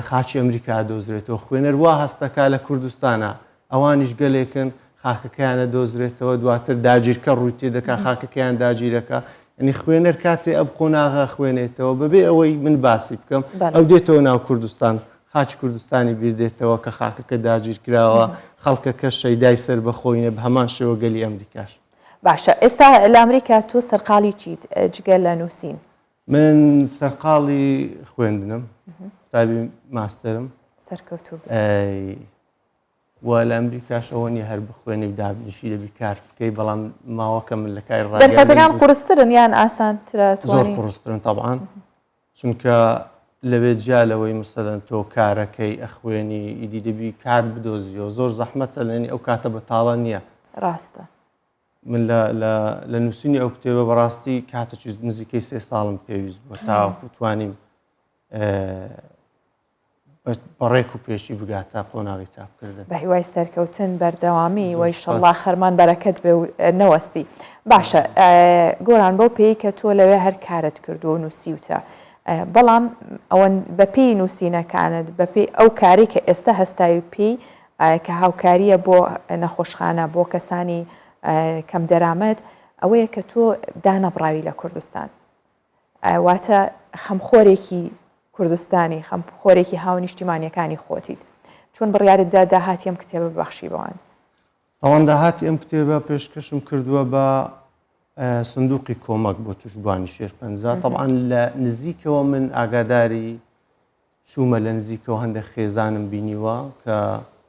خاکی ئەمریکا ئەدۆزرێتەوە خوێنەر وا هەستەکا لە کوردستانە ئەوانیش گەلێکن خاکەکەیان ئەدۆزرێتەوە دواتر داگیرکەر ڕووی تێدەکا خاکەکەیان داگیرەکە. یعنی خوێنەر کاتێ ئەم قۆناغە خوێنێتەوە بەبێ ئەوەی من باسی بکەم ئەو دێتەوە ناو کوردستان خاکی کوردستانی بیر دێتەوە کە خاکەکە داگیر کراوە خەڵکەکە شەیدای سەربەخۆینە بە هەمان شێوە گەلی ئەمریکاش. باشە ئێستا لە ئەمریکا تۆ سەرقاڵی چیت جگە لە نووسین؟ من سەرقاڵی خوێندنم قوتابی ماستەرم. سەرکەوتوو بی. و لە ئەمریکاش ئەوە نیە هەر بخوێنی و دابنیشی دەبی کار بکەی بەڵام ماوەکە من لە کاری ڕاگەیاندن دەرفەتەکان قورسترن یان ئاسانترە زۆر قورسترن تەبعەن چونکە لەوێ جیا لەوەی مەسەلەن تۆ کارەکەی ئەخوێنی ئیدی دەبی کار بدۆزیەوە زۆر زەحمەتە لەنی ئەو کاتە بەتاڵە نییە ڕاستە من لە لە لە نووسینی ئەو کتێبە بەڕاستی کاتێکی نزیکەی سێ ساڵم پێویست بووە تاوەکو توانیم بە ڕێک و پێکی بگاتە قۆناغی چاپکردن. بە هیوای سەرکەوتن بەردەوامی وە ئیشەڵا خەرمان بەرەکەت بێ و نەوەستی. باشە گۆران بەو پێی کە تۆ لەوێ هەر کارت کردووە و نووسیوتە بەڵام ئەوەن بەپێی نووسینەکانت بەپێی ئەو کارەی کە ئێستا هەستاوی پێی کە هاوکارییە بۆ نەخۆشخانە بۆ کەسانی کەمدەرامەت ئەوەیە کە تۆ دانەبڕاوی لە کوردستان واتە خەمخۆرێکی کوردستانی، خەمخۆرێکی هاونیشتیمانییەکانی خۆتیت. چۆن بڕیارت دا داهاتی ئەم کتێبە ببەخشی بەوان؟ تاوان داهاتی ئەم کتێبە پێشکەشم کردووە بە سندوقی کۆمەک بۆ توشبووانی شێرپەنجە. تەبعەن لە نزیکەوە من ئاگاداری چوومە لە نزیکەوە هەندێک خێزانم بینیوە کە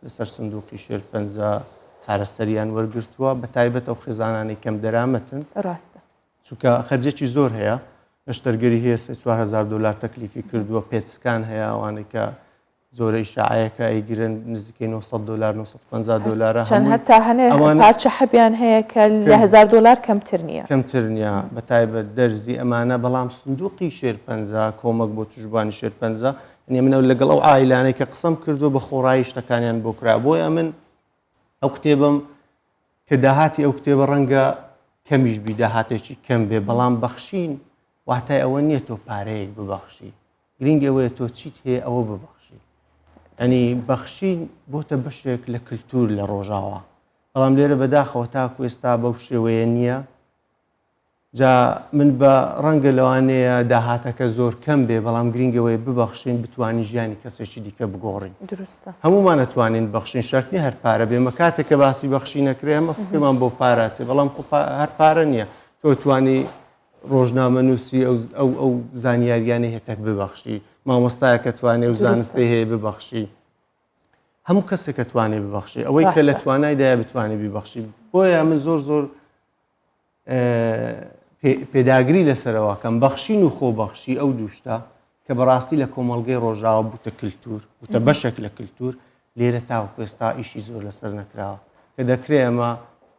لەسەر سندوقی شێرپەنجە چارەسەریان وەرگرتووە، بە تایبەت ئەو خێزانانەی کەم دەرامەتن. ڕاستە. چونکە خەرجێکی زۆر هەیە نەشتەرگەری هەیە سێ 4000 دلار تەکلیفی کردووە PET scan هەیە ئەوانەی کە زۆرە ئیشاعەیەکە ئەیگرن نزیکەی 900 دلار 950 دلارە چەند هەتا هەنێ پارچە حەبیان هەیە کە لە 1000 دلار کەمتر نییە کەمتر نییە بە تایبەت دەرزی ئەمانە بەڵام سندوقی شێرپەنجە کۆمەک بۆ توشبوانی شێرپەنجە یعنی منەوە لەگەڵ ئەو عایلانەی کە قسەم کردووە بە خۆڕایی شتەکانیان بۆ کرا بۆیە من ئەو کتێبم کە داهاتی ئەو کتێبە ڕەنگە کەمیش بی داهاتێکی کەم بێ بەڵام بەخشین واتای ئەوە نییە تۆ پارەیەک ببەخشی گرنگ ئەوەیە تۆ چیت هەیە ئەوە ببەخشی ئەنی بەخشین بۆتە بەشێک لە کللتور لە ڕۆژاوا بەڵام لێرە بەداخەوە تاکو ئێستا بەو شێوەیە نییە جا من بە ڕەنگە لەوانەیە داهاتەکە زۆر کەم بێ بەڵام گرینگ ئەوەیە ببەخشین بتوانین ژیانی کەسێکی دیکە بگۆڕین. دروستە. هەموومان ئەتوانین بەخشین شەرت نییە هەر پارە بێ مە کاتێک کە باسی بەخشین ئەکرێ ئەمە فکرمان بۆ پارە ئەچێ بەڵام خۆ هەر پارە نییە تۆ توانی ڕۆژنامەنووسی ئەو ئەو ئەو زانیاریانەی هەتەک ببەخشی مامۆستایەکە توانێ و زانستی هەیە ببەخشی هەموو کەسێک کە توانێ ببەخشی ئەوەی کە لە توانایدایە بتوانێ بیبەخشی بۆیە من زۆر زۆر پێداگری لەسەرەوە کەم بەخشین و خۆبەخشی ئەو دووشتە کە بەڕاستی لە کۆمەڵگەی ڕۆژاوە بووتە کللتور بووتە بەشێک لە کللتور لێرە تاوەکو ئێستا ئیشی زۆر لەسەر نەکراوە کە دەکرێ ئەمە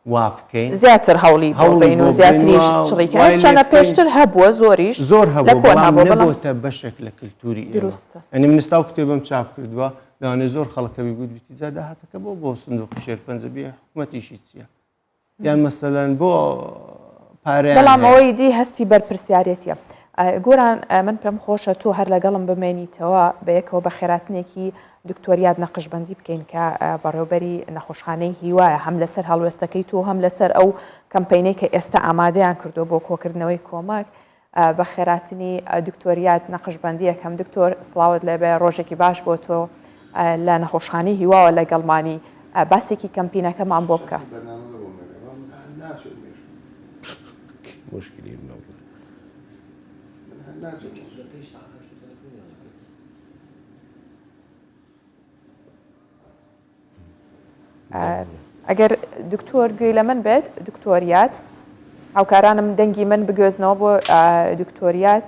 وا بکەین زیاتر هەوڵی بۆ بین و زیاتریش چڕیکە چەنە پێشتر هەبووە زۆریش زۆر هەبوو بەڵام نەبووتە بەشێک لە کللتوری دروستە ئەنی من ئێستا کتێبم چاپ کردووە لەوانەیە زۆر خەڵکە بیگوت بیتی جا داهاتەکە بۆ بۆ سندوقی شێرپەنجە بێ حکومەتیشی چییە یان مەسەلەن بۆ پارەیان بەڵام ئەوەی دی هەستی بەرپرسیارێتیە. گۆران من پێم خۆشە تۆ هەر لەگەڵم بمێنیتەوە بەیەکەوە بە خێراتنێکی دکتۆر یاد نەقشبەندی بکەین کە بەڕێوبەری نەخۆشخانەی هیوایە هەم لەسەر هەڵوێستەکەی تۆ هەم لەسەر ئەو کەمپینەی کە ئێستا ئامادەیان کردووە بۆ کۆکردنەوەی کۆمەک بەخێراتنی دکتۆر یاد نەقشبەندی ئەکەم دکتۆر سڵاوت لێبێ ڕۆژێکی باش بۆ تۆ لە نەخۆشخانەی هیواوە لەگەڵمانی باسێکی کەمپینەکەمان بۆ بکە. ئەگەر دکتۆر گوێی لە من بێت دکتۆر یاد هاوکارانم دەنگی من بگوێزنەوە بۆ دکتۆر یاد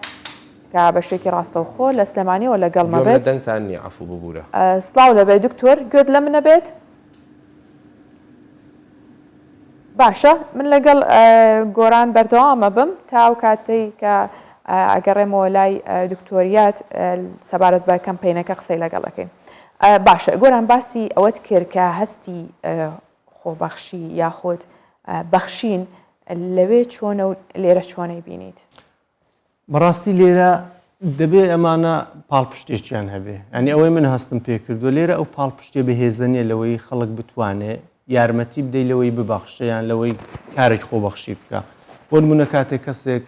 کە بە شێکی ڕاستەوخۆ لە سلێمانیەوە لەگەڵ گوێم لە مەبێت دەنگتان نییە عەفو ببورە. سڵاو لەبێ دکتۆر گوێت لە منە بێت باشە من لەگەڵ گۆران بەردەوامە بم تا ئەو کاتەی کە ئەگەڕێمەوە لای دکتۆریات سەبارەت بە کەمپینەکە قسەی لەگەڵ ئەەکەین باشە گۆران باسی ئەوەت کرد کە هەستی خۆبەخشی یاخود بەخشین لەوێ چۆنە و لێرە چۆنەی بینیت؟ بەڕاستی لێرە دەبێ ئەمانە پاڵپشتێکیان هەبێ ئەنی ئەوەی من هەستم پێکردووە لێرە ئەو پاڵپشتێ بەهێزە نیە لەوەی خەڵک بتوانێ یارمەتی بدەی لەوەی ببەخشێ یان لەوەی کارێک خۆبەخشی بکە بۆ نمونە کاتێک کەسێک.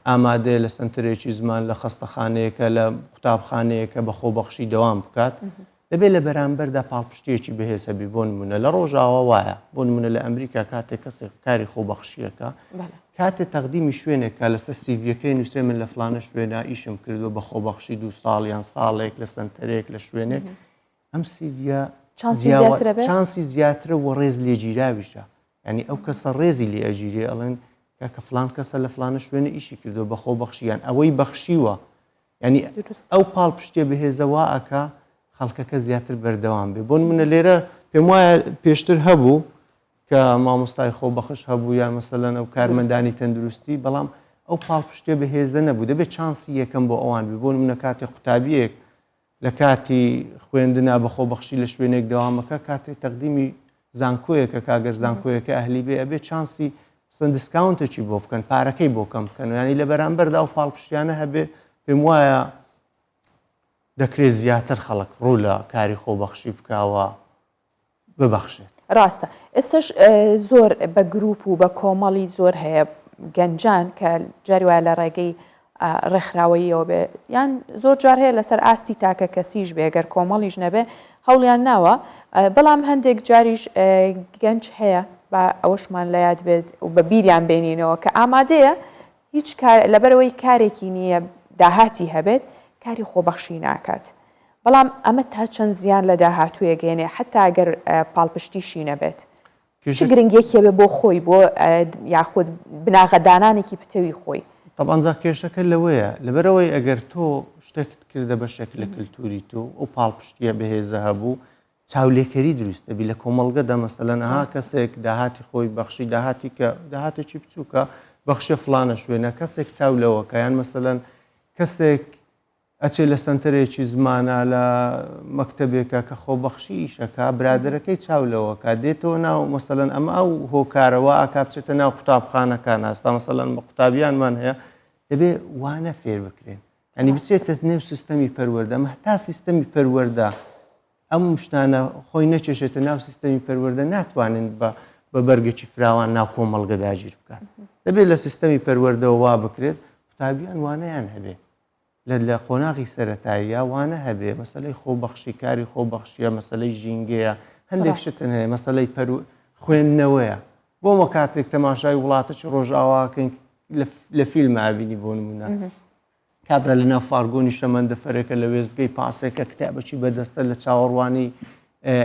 ئامادەیە لە سەنتەرێکی زمان لە خەستەخانەیەکە لە قوتابخانەیەکە بە خۆبەخشی دەوام بکات دەبێت لە بەرامبەردا پاڵپشتیەکی بەهێز هەبی بۆ نمونە لە ڕۆژاوا وایە بۆ نمونە لە ئەمریکا کاتێک کەسێک کاری خۆبەخشیەکە کاتێ تەقدیمی شوێنێکە لەسەر سیڤیەکەی نووسێ من لە فلانە شوێنە ئیشم کردووە بە خۆبەخشی دو ساڵ یان ساڵێک لە سەنتەرێک لە شوێنێک ئەم سیڤیە چانسی زیاترە و ڕێز لێگیراویشە ینی ئەو کەسە ڕێزی لێ ئەگیرێ ئەڵێن کاکە فلان کەسە لە فلانە شوێنە ئیشی کردووە بە خۆبەخشیان ئەوەی بەخشیوە ینی ئەو پاڵپشتێ بەهێزە وا ئەکا خەڵکەکە زیاتر بەردەوام بێ بۆ منە لێرە پێم وایە پێشتر هەبوو کە مامۆستای خۆبەخش هەبوو یان مەسەلەن ئەو کارمەندانی تەندروستی بەڵام ئەو پاڵپشتێ بەهێزە نەبوو دەبێت چانسی یەکەم بۆ ئەوان بێ بۆ منە کاتێ قوتابیەک لە کاتی خوێندنا بە خۆبەخشی لە شوێنێک دەوامەکە کاتێ تەقدیمی زانکۆیەکە کاگەر زانکۆیەکە ئەهلی بێ ئەبێ چانسی سن discount ێکی بۆ بکەن پارەکەی بۆ کەم بکەن ینی لە بەرامبەردا و پاڵپشتیانە هەبێ پێم وایە دەکرێت زیاتر خەڵک ڕوو لە کاری خۆبەخشی بکاوە ببەخشێت. ڕاستە ئێستش زۆر بە گروپ و بە کۆمەڵی زۆر هەیە گەنجان کە جاری وایە لە ڕێگەی ڕێکخراوەییەوە بێ یان زۆر جار هەیە لەسەر ئاستی تاکە کەسیش بێ گەر کۆمەڵیش نەبێ هەوڵیان ناوە بەڵام هەندێک جاریش گەنج هەیە با ئەوەشمان لە یاد بێت و بە بیریان بێنینەوە کە ئامادەیە هیچ کار لەبەرەوەی کارێکی نییە داهاتی هەبێت کاری خۆبەخشی ناکات بەڵام ئەمە تا چەند زیان لە داهاتوویە گەێنێ حتا گەر پاڵپشتیشی نەبێت چ گرنگیەکی هەبێ بۆ خۆی بۆ یاخود بناغەدانانێکی پتەوی خۆی؟ تەبعەن جا کێشەکە لەوەیە لەبەرئەوەی ئەگەر تۆ شتێکت کردە بەشێک لە کلتوری تۆ ئەو پاڵپشتیە بەهێزە هەبوو چاولێکەری دروست دەبی لە کۆمەڵگەدا مەسەلەن ئەها کەسێک داهاتی خۆی بەخشی داهاتی کە داهاتێکی بچووکە بەخشە فلانە شوێنە کەسێک چاو لەوەکە یان مەسەلەن کەسێک ئەچێ لە سەنتەرێکی زمانا لە مەکتەبێکە کە خۆبەخشی ئیشەکا برادەرەکەی چاو لەوەکا دێتەوە ناو مەسەلەن ئەمە ئەو هۆکارە وا ئەکا بچێتە ناو قوتابخانەکان ئاستا مەسەلەن بە قوتابیانمان هەیە دەبێ وانە فێر بکرێن ینی بچێتە نێو سیستەمی پەروەردە ئەمە هەتا سیستەمی پەروەردە ئەم شتانە خۆی نەکێشێتە ناو سیستەمی پەروەردە ناتوانن بە بە بەرگێکی فراوان ناو کۆمەڵگە داگیر بکات دەبێت لە سیستەمی پەروەردەوە وا بکرێت قوتابیان وانەیان هەبێ لە لە قۆناغی سەرەتاییا وانە هەبێ مەسەلەی خۆبەخشی کاری خۆبەخشیە مەسەلەی ژینگەیە هەندێک شتن هەیە مەسەلەی پەرو خوێندنەوەیە بۆ مە کاتێک تەماشای وڵاتەکی ڕۆژئاواکەین لە فیلم ئابینی بۆ نمونە کابرا لە ناو فارگۆنی شەمەندەفەرێکە لە وێستگەی پاسێکە کتابەکی بەدەستە لە چاوەڕوانی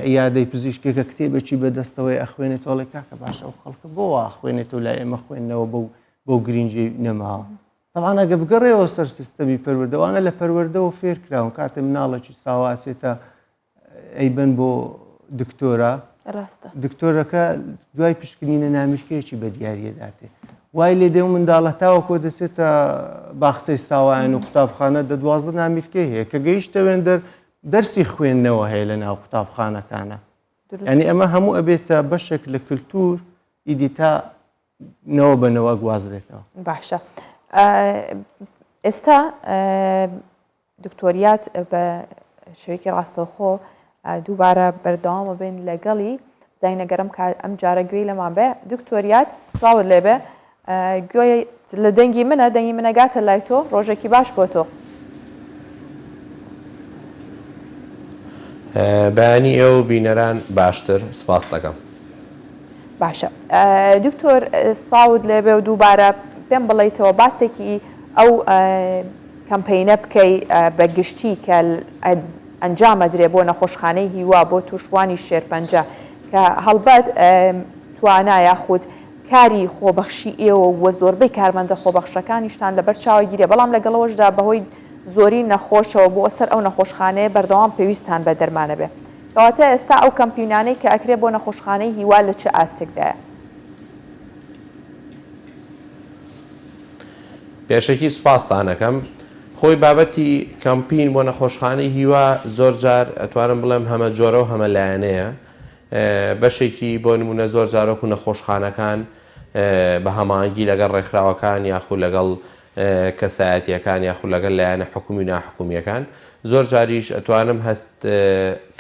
عیادەی پزیشکێکە کتێبێکی بەدەستەوەی ئەخوێنێتەوەڵێ کاکە باشە ئەو خەڵکە بۆ وا خوێنێتەوە لای ئێمە خوێندنەوە بەو بەو گرنگی نەماوە تەبعەن ئەگە بگەڕێەوە سەر سیستەمی پەروەردە ئەوانە لە پەروەردەوە فێر کراون کاتێ مناڵێکی ساوا ئەچێتە ئەیبەن بۆ دکتۆرە ڕاستە دکتۆرەکە دوای پشکنینە نامیلکەیەکی بە دیاریە داتێ وای لێ دێ و منداڵە تاوەکۆ دەچێتە باخچەی ساوایان و قوتابخانە دە 12 نامیلکەی هەیە کە گەیشتە وێندەر دەرسی خوێندنەوە هەیە لە ناو قوتابخانەکانە ینی ئەمە هەموو ئەبێتە بەشێک لە کللتور ئیدی تا نەوە بە نەوە ئەگوازرێتەوە. باشە ئێستا دکتۆریات بە شێوەیەکی ڕاستەوخۆ دووبارە بەردەوامە بین لەگەڵی زینە گەرم کە ئەم جارە گوێی لەمان بێ دکتۆریات سڵاوت لێبێ گوێ لە دەنگی منە دەنگی منەگاتە لای تۆ ڕۆژێکی باش بۆ تۆ. بەیانی ئێوە و بینەران باشتر، سپاست دەکەم. باشە دکتۆر سڵاوت لێبێ و دووبارە پێم بڵیتەوە باسێکی ئەو کەمپەینە بکەی بە گشتی کە ئەنجامەدرێ بۆ نەخۆشخانەی هیوا بۆ تووشبووانی شێرپەنجە کە هەڵبەت توانا یاخود کاری خۆبەخشی ئێوە و زۆربەی کارمەندە خۆبەخشەکانیشتان لەبەر چاوە گیرێ بەڵام لەگەڵەوەشدا بەهۆی زۆری نەخۆشەوە بۆ سەر ئەو نەخۆشخانەیە بەردەوام پێویستتان بە دەرمانە بێ کەواتە ئێستا ئەو کەمپینانەی کە ئەکرێ بۆ نەخۆشخانەی هیوا لە چ ئاستێکدایە؟ پێشەکی سوپاستان ئەکەم. خۆی بابەتی کەمپین بۆ نەخۆشخانەی هیوا زۆر جار ئەتوانم بڵێم هەمە جۆرە و هەمە لایەنەیە. بەشێکی بۆ نموونە زۆر جار وەکو نەخۆشخانەکان بە هەماهەنگی لەگەڵ ڕێکخراوەکان یاخود لەگەڵ کەسایەتیەکان یاخود لەگەڵ لایەنە حکومی و ناحکومیەکان زۆر جاریش ئەتوانم هەست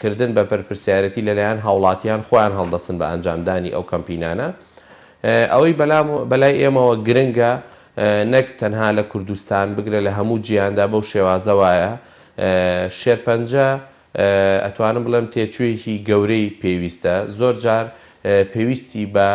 کردن بە پەرپرسیارێتی لەلایەن هاوڵاتیان خۆیان هەڵدەستن بە ئەنجامدانی ئەو کەمپینانە ئەوەی بەلام بەلای ئێمەوە گرنگە. نەک تەنها لە کوردستان بگرە لە هەموو جیهاندا بەو شێوازە وایە. شێرپەنجە ئەتوانم بڵێم تێچوویەکی گەورەی پێویستە، زۆر جار پێویستی بە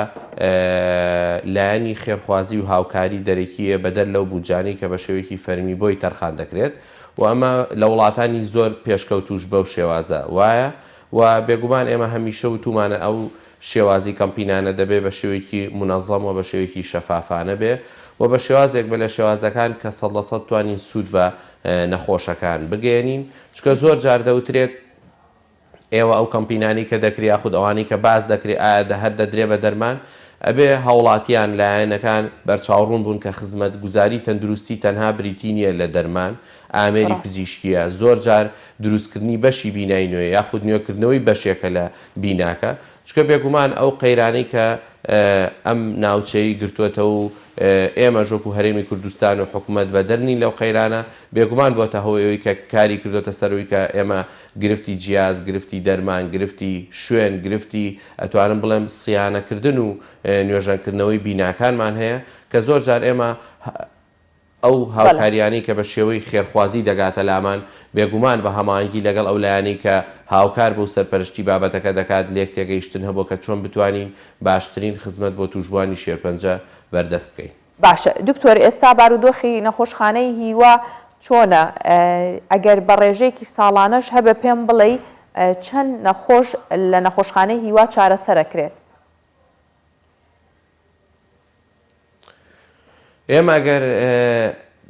لایەنی خێرخوازی و هاوکاری دەرەکییە بەدەر لەو بودجانەی کە بە شێوەیەکی فەرمی بۆی تەرخان دەکرێت و ئەمە لە وڵاتانی زۆر پێشکەوتووش بەو شێوازە وایە و بێگومان ئێمە هەمیشە وتوومانە ئەو شێوازی کەمپینانە دەبێ بە شێوەیەکی مونەزەم و بە شێوەیەکی شەفافانە بێ و بە شێوازێک بێ لە شێوازەکان کە 100% بتوانین سوود بە نەخۆشەکان بگەیەنین چونکە زۆر جار دەوترێت ئێوە ئەو کەمپینانەی کە دەکرێ یاخود ئەوانەی کە باس دەکرێ ئایا دە هەر دەدرێ بە دەرمان؟ ئەبێ هاوڵاتیان، لایەنەکان بەرچاوڕوون بوون کە خزمەتگوزاری تەندروستی تەنها بریتی نییە لە دەرمان، ئامێری ڕاستە. پزیشکییە، زۆر جار دروستکردنی بەشی بینای نوێ یاخود نوێکردنەوەی بەشێکە لە بیناکە، چونکە بێگومان ئەو قەیرانەی کە ئەم ناوچەی گرتووەتەوە و ئێمەش وەکو هەرێمی کوردستان و حکومەت بەدەر نین لەو قەیرانە، بێگومان بۆتە هۆی ئەوەی کە کاری کردۆتە سەر ئەوەی کە ئێمە گرفتی جیاز، گرفتی دەرمان، گرفتی شوێن، گرفتی ئەتوانم بڵێم صیانەکردن و نوێژەنکردنەوەی بیناکانمان هەیە کە زۆر جار ئێمە ئەو هاوکاریانەی کە بە شێوەی خێرخوازی دەگاتە لامان، بێگومان بە هەماهەنگی لەگەڵ ئەو لایەنەی کە هاوکار بوو سەرپەرشتی بابەتەکە دەکات، لێکتێگەیشتن هەبووە کە چۆن بتوانین باشترین خزمەت بۆ تووشبووانی شێرپەنجە بەردەست بکەین. باشە دکتۆر ئێستا بارودۆخی نەخۆشخانەی هیوا چۆنە؟ ئەگەر بە ڕێژەیەکی ساڵانەش هەبێ پێم بڵێی چەند نەخۆش لە نەخۆشخانەی هیوا چارەسەرەکرێت؟ ئێمە ئەگەر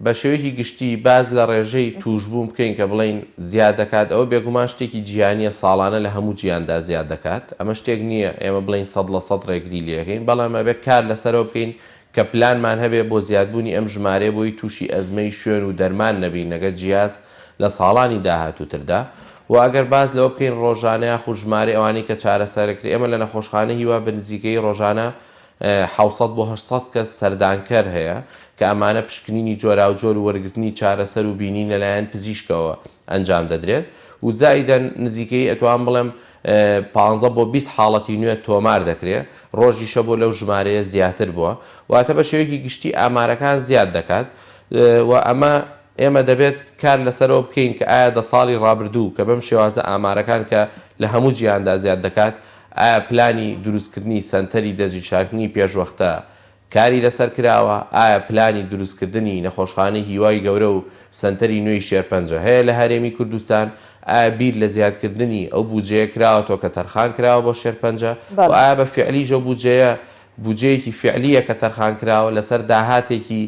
بە شێوەیەکی گشتی باس لە ڕێژەی تووشبوون بکەین کە بڵێین زیاد دەکات ئەوە بێگومان شتێکی جیهانییە ساڵانە لە هەموو جیهاندا زیاد دەکات ئەمە شتێک نییە ئێمە بڵێین 100% ڕێگری لێ ئەکەین بەڵام ئەبێ کار لەسەرەوە بکەین کە پلانمان هەبێ بۆ زیادبوونی ئەم ژمارەیە بۆی تووشی ئەزمەی شوێن و دەرمان نەبین نەگە جیاز لە ساڵانی داهاتووتردا و ئەگەر باس لەوە بکەین ڕۆژانە یاخود ژمارەی ئەوانەی کە چارەسەرەکرێ ئێمە لە نەخۆشخانەی هیوا بە نزیکەیی ڕۆژانە 700 بۆ 800 کەس سەردانکەر هەیە کە ئەمانە پشکنینی جۆراوجۆر و وەرگرتنی چارەسەر و بینین لەلایەن پزیشکەوە ئەنجام دەدرێت و زائیدەن نزیکەیی ئەتوانم بڵێم پانزە بۆ 20 حاڵەتی نوێ تۆمار دەکرێت ڕۆژیشە بۆ لەو ژمارەیە زیاتر بووە واتە بە شێوەیەکی گشتی ئامارەکان زیاد دەکات و ئەمە ئێمە دەبێت کار لەسەرەوە بکەین کە ئایا دە ساڵی ڕابردوو کە بەم شێوازە ئامارەکان کە لە هەموو جیهاندا زیاد دەکات ئایا پلانی دروستکردنی سەنتەری دەستنیشانکردنی پێشوەختە کاری لەسەر کراوە؟ ئایا پلانی دروستکردنی نەخۆشخانەی هیوای گەورە و سەنتەری نوێی شێرپەنجە هەیە لە هەرێمی کوردستان؟ ئایا بیر لە زیادکردنی ئەو بودجەیە کراوەتەوە کە تەرخان کراوە بۆ شێرپەنجە؟ و ئایا بە فیعلیش ئەو بودجەیە بودجەیەکی فیعلییە کە تەرخان کراوە لەسەر داهاتێکی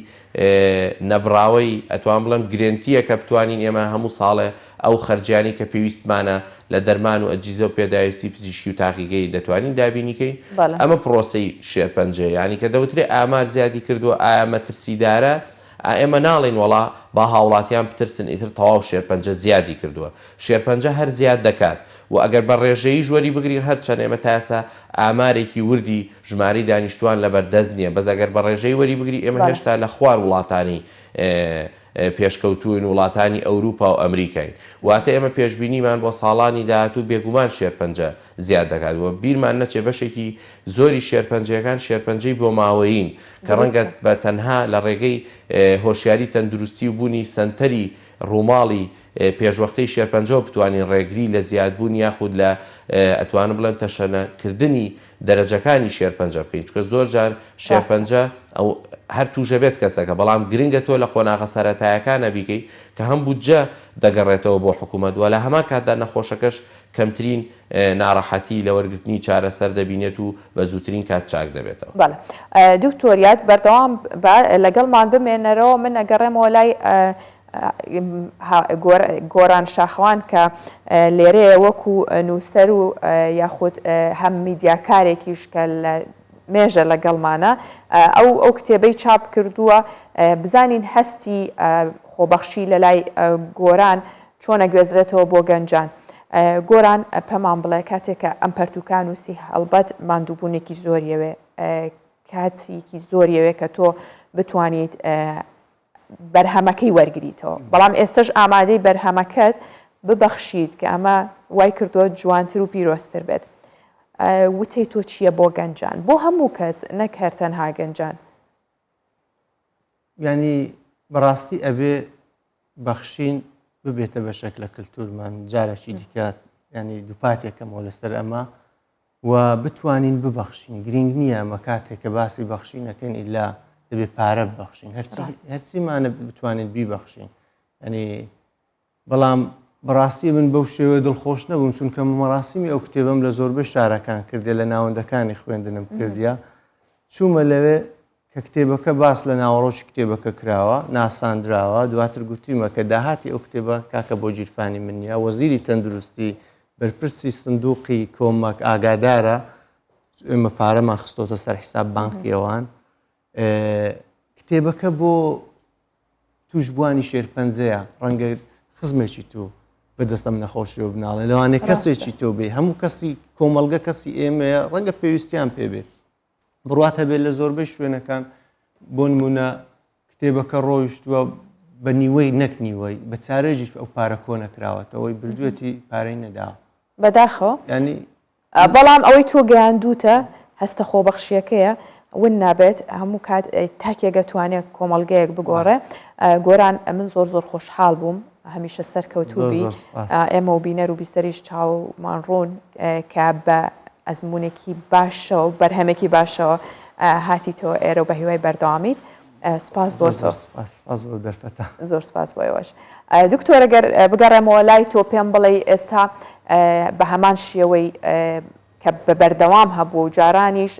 نەبڕاوەی ئەتوانم بڵێم گرێنتییە کە بتوانین ئێمە هەموو ساڵێ ئەو خەرجیانەی کە پێویستمانە لە دەرمان و ئەجیزە و پێداویستی پزیشکی و تاقیگەیی دەتوانین دابینی کەین. ئەمە پرۆسەی شێرپەنجەیە. یانی کە دەوترێ ئامار زیادی کردووە ئایا مەترسیدارە؟ ئا ئێمە ناڵێین وەڵا با هاوڵاتیان بترسن ئیتر تەواو شێرپەنجە زیادی کردووە. شێرپەنجە هەر زیاد دەکات و ئەگەر بە ڕێژەییش وەری بگرین هەرچەند ئێمە تا ئێستا ئامارێکی وردی ژمارەی دانیشتووان لەبەر دەست نییە بەس ئەگەر بە ڕێژەیی وەری بگری ئێمە هێشتا لە خوار وڵاتانی پێشکەوتووین وڵاتانی ئەوروپا و ئەمریکاین واتە ئێمە پێشبینیمان بۆ ساڵانی داهاتوو بێگومان شێرپەنجە زیاد دەکات و بیرمان نەچێ بەشێکی زۆری شێرپەنجەکان شێرپەنجەی بۆماوەیین کە ڕەنگە بە تەنها لە ڕێگەی هۆشیاری تەندروستی و بوونی سەنتەری ڕووماڵی پێشوەختەی شێرپەنجەوە بتوانین ڕێگری لە زیادبوون یاخود لە ئەتوانم بڵێم تەشەنەکردنی دەرەجەکانی شێرپەنجە بکەین چونکە زۆر جار شێرپەنجە ئەو هەر تووشە بێت کەسەکە بەڵام گرنگە تۆ لە قۆناغە سەرەتایەکانە بیکەی کە هەم بودجە دەگەڕێتەوە بۆ حکوومەت وە لە هەمان کاتدا نەخۆشەکەش کەمترین ناڕەحەتی لە وەرگرتنی چارەسەر دەبینێت و بە زووترین کات چاک دەبێتەوە. بەڵێ دکتۆر یاد بەردەوام بە لەگەڵمان بمێنەرەوە من ئەگەڕێمەوە لای گۆران شاخەوان کە لێرەیە وەکو نووسەر و یاخود هەم میدیاکارێکیش کە لە مێژە لەگەڵمانە ئەو ئەو کتێبەی چاپ کردووە بزانین هەستی خۆبەخشی لە لای گۆران چۆنە گوێزرێتەوە بۆ گەنجان. گۆران پەمان بڵێ کاتێکە ئەم پەرتوکان نووسی هەڵبەت ماندووبوونێکی زۆریەوێ کاتێکی زۆریەوێ کە تۆ بتوانیت بەرهەمەکەی وەرگریتەوە بەڵام ئێستەش ئامادەی بەرهەمەکەت ببەخشیت کە ئەمە وای کردووە جوانتر و پیرۆزتر بێت وتەی تۆ چییە بۆ گەنجان بۆ هەموو کەس نەک هەر تەنها گەنجان؟ ینی بەڕاستی ئەبێ بەخشین ببێتە بەشێک لە کللتورمان جارێکی دیکە ینی دووپاتێکەمەوە لەسەر ئەمە و بتوانین ببەخشین گرنگ نییە ئەمە کاتێک کە باسی بەخشینەکەین ئیلا دەبێ پارە ببەخشین هەرچی هەرچیمانە بتوانین بیبەخشین ینی بەڵام بەڕاستی من بەو شێوەیە دڵخۆش نەبووم چونکە مەراسیمی ئەو کتێبەم لە زۆربەی شارەکان کردێ لە ناوەندەکانی خوێندنم کردیا چوومە لەوێ کە کتێبەکە باس لە ناوەڕۆکی کتێبەکە کراوە ناساندراوە دواتر گوتیمە کە داهاتی ئەو کتێبە کاکە بۆ گیرفانی من نیە وەزیری تەندروستی بەرپرسی سندوقی کۆمەک ئاگادارە ئێمە پارەمان خستۆتە سەر حیساب بانقی ئەوان کتێبەکە بۆ تووشبووانی شێرپەنجەیە، ڕەنگە خزمێکی تۆ بەدەست ئەم نەخۆشیەوە بناڵێ، لەوانەیە کەسێکی تۆ بێ، هەموو کەسی کۆمەڵگە کەسی ئێمەیە، ڕەنگە پێویستیان پێ بێ. بڕوات هەبێت لە زۆربەی شوێنەکان بۆ نمونە کتێبەکە ڕۆیشتووە بە نیوەی نەک نیوەی بە چارێژیش ئەو پارە کۆ نەکراوەتەوەی بردوێتی پارەی نەداوە. بەداخەوە. یانی بەڵام ئەوەی تۆ گەیاندووتە هەستە خۆبەخشییەکەیە ون نابێت، هەموو کات تاکێک ئەتوانێ کۆمەڵگەیەک بگۆڕێ. گۆران من زۆر زۆر خۆشحاڵ بووم، هەمیشە سەرکەوتوو بی. ئێمە و بینەر و بیسەریش چاومان ڕوون کە بە ئەزموونێکی باشەوە و بەرهەمێکی باشەوە هاتیتەوە ئێرە و بە هیوای بەردەوامیت. سپاس بۆ تۆ. سپاس بۆ دەرفەتە. زۆر سپاس بۆ ئێوەش. دکتۆر گەر بگەڕێمەوە لای تۆ پێم بڵێ ئێستا بە هەمان شێوەی کە بە بەردەوام هەبوو و جارانیش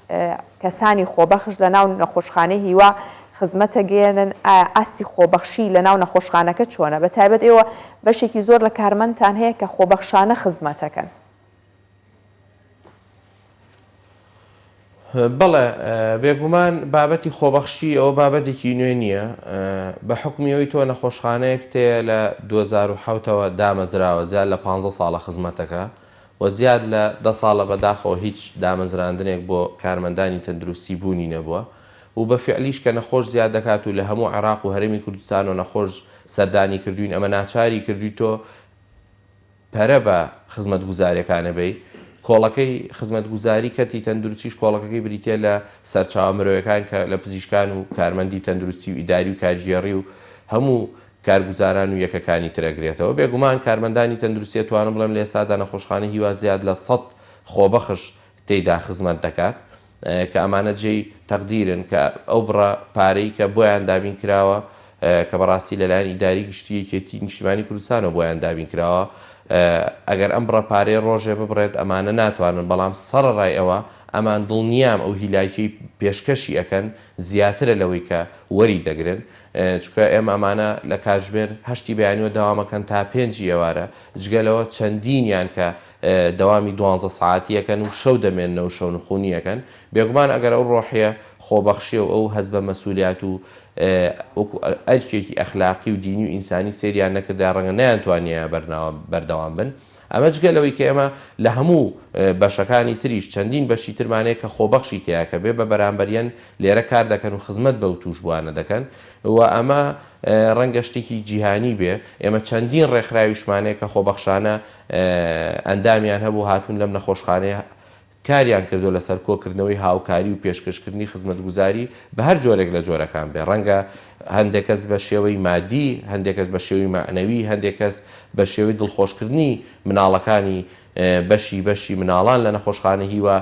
کەسانی خۆبەخش لە ناو نەخۆشخانەی هیوا خزمەتە گەیەنن ئاستی خۆبەخشی لە ناو نەخۆشخانەکە چۆنە بە تایبەت ئێوە بەشێکی زۆر لە کارمەندتان هەیە کە خۆبەخشانە خزمەتەکەن. بەڵێ بێگومان بابەتی خۆبەخشی ئەوە بابەتێکی نوێ نییە، بە حوکمی ئەوەی تۆ نەخۆشخانەیەک تێیە لە 2007 ەوە دامەزراوە زیاد لە پانزە ساڵە خزمەتەکە و زیاد لە دە ساڵە بەداخەوە هیچ دامەزراندنێک بۆ کارمەندانی تەندروستی بوونی نەبووە و بە فیعلیش کە نەخۆش زیاد دەکات و لە هەموو عێراق و هەرێمی کوردستانەوە نەخۆش سەردانی کردووین ئەمە ناچاری کردووی تۆ پەرە بە خزمەتگوزاریەکانە بەی، کۆڵەکەی خزمەتگوزاری کەرتی تەندروستیش کۆڵەکەکەی بریتیە لە سەرچاوە مرۆیەکان کە لە پزیشکان و کارمەندی تەندروستی و ئیداری و کارگێڕی و هەموو کارگوزاران و یەکەکانی تر ئەگرێتەوە. بێگومان کارمەندانی تەندروستی ئەتوانم بڵێم لە ئێستادا نەخۆشخانەی هیوا زیاد لە سەد خۆبەخش تێیدا خزمەت دەکات. کە ئەمانە جێی تەقدیرن کە ئەو بڕە پارەی کە بۆیان دابین کراوە کە بەڕاستی لەلایەن ئیداری گشتی یەکێتی نیشتیمانی کوردستانەوە بۆیان دابین کراوە ئەگەر ئەم بڕە پارەیە ڕۆژێ ببڕێت ئەمانە ناتوانن بەڵام سەڕەڕای ئەوە ئەمان دڵنیام ئەو هیلاکیەی پێشکەشی ئەکەن زیاترە لەوەی کە وەری دەگرن چونکە ئێمە ئەمانە لە کاتژمێر هەشتی بەیانیوە دەوامەکەن تا پێنجی ئێوارە جگە لەوە چەندینیان کە دەوامی دوانزە سەعاتی ئەکەن و شەو دەمێننەوە و شەونخونی ئەکەن، بێگومان ئەگەر ئەو ڕۆحیە خۆبەخشیە و ئەو هەست بە مەسولیات و وەکو ئەرکێکی ئەخلاقی و دینی و ئینسانی سەیریان نەکردایە ڕەنگە نەیانتوانیایە بەردەوام بن. ئەمە جگە لەوەی کە ئێمە لە هەموو بەشەکانی تریش چەندین بەشی ترمان هەیە کە خۆبەخشی تیایە کە بێ بە بەرامبەریەن لێرە کار دەکەن و خزمەت بەو تووشبووانە دەکەن و ئەمە ڕەنگە شتێکی جیهانی بێ ئێمە چەندین ڕێکخراویشمان هەیە کە خۆبەخشانە ئەندامیان هەبوو هاتوون لەم نەخۆشخانەیە کاریان کردووە لەسەر کۆکردنەوەی هاوکاری و پێشکەشکردنی خزمەتگوزاری بە هەر جۆرێک لە جۆرەکان بێ ڕەنگە هەندێک کەس بە شێوەی مادی هەندێک کەس بە شێوەی مەعنەوی هەندێک کەس بە شێوەی دڵخۆشکردنی مناڵەکانی بەشی بەشی مناڵان لە نەخۆشخانە هیوا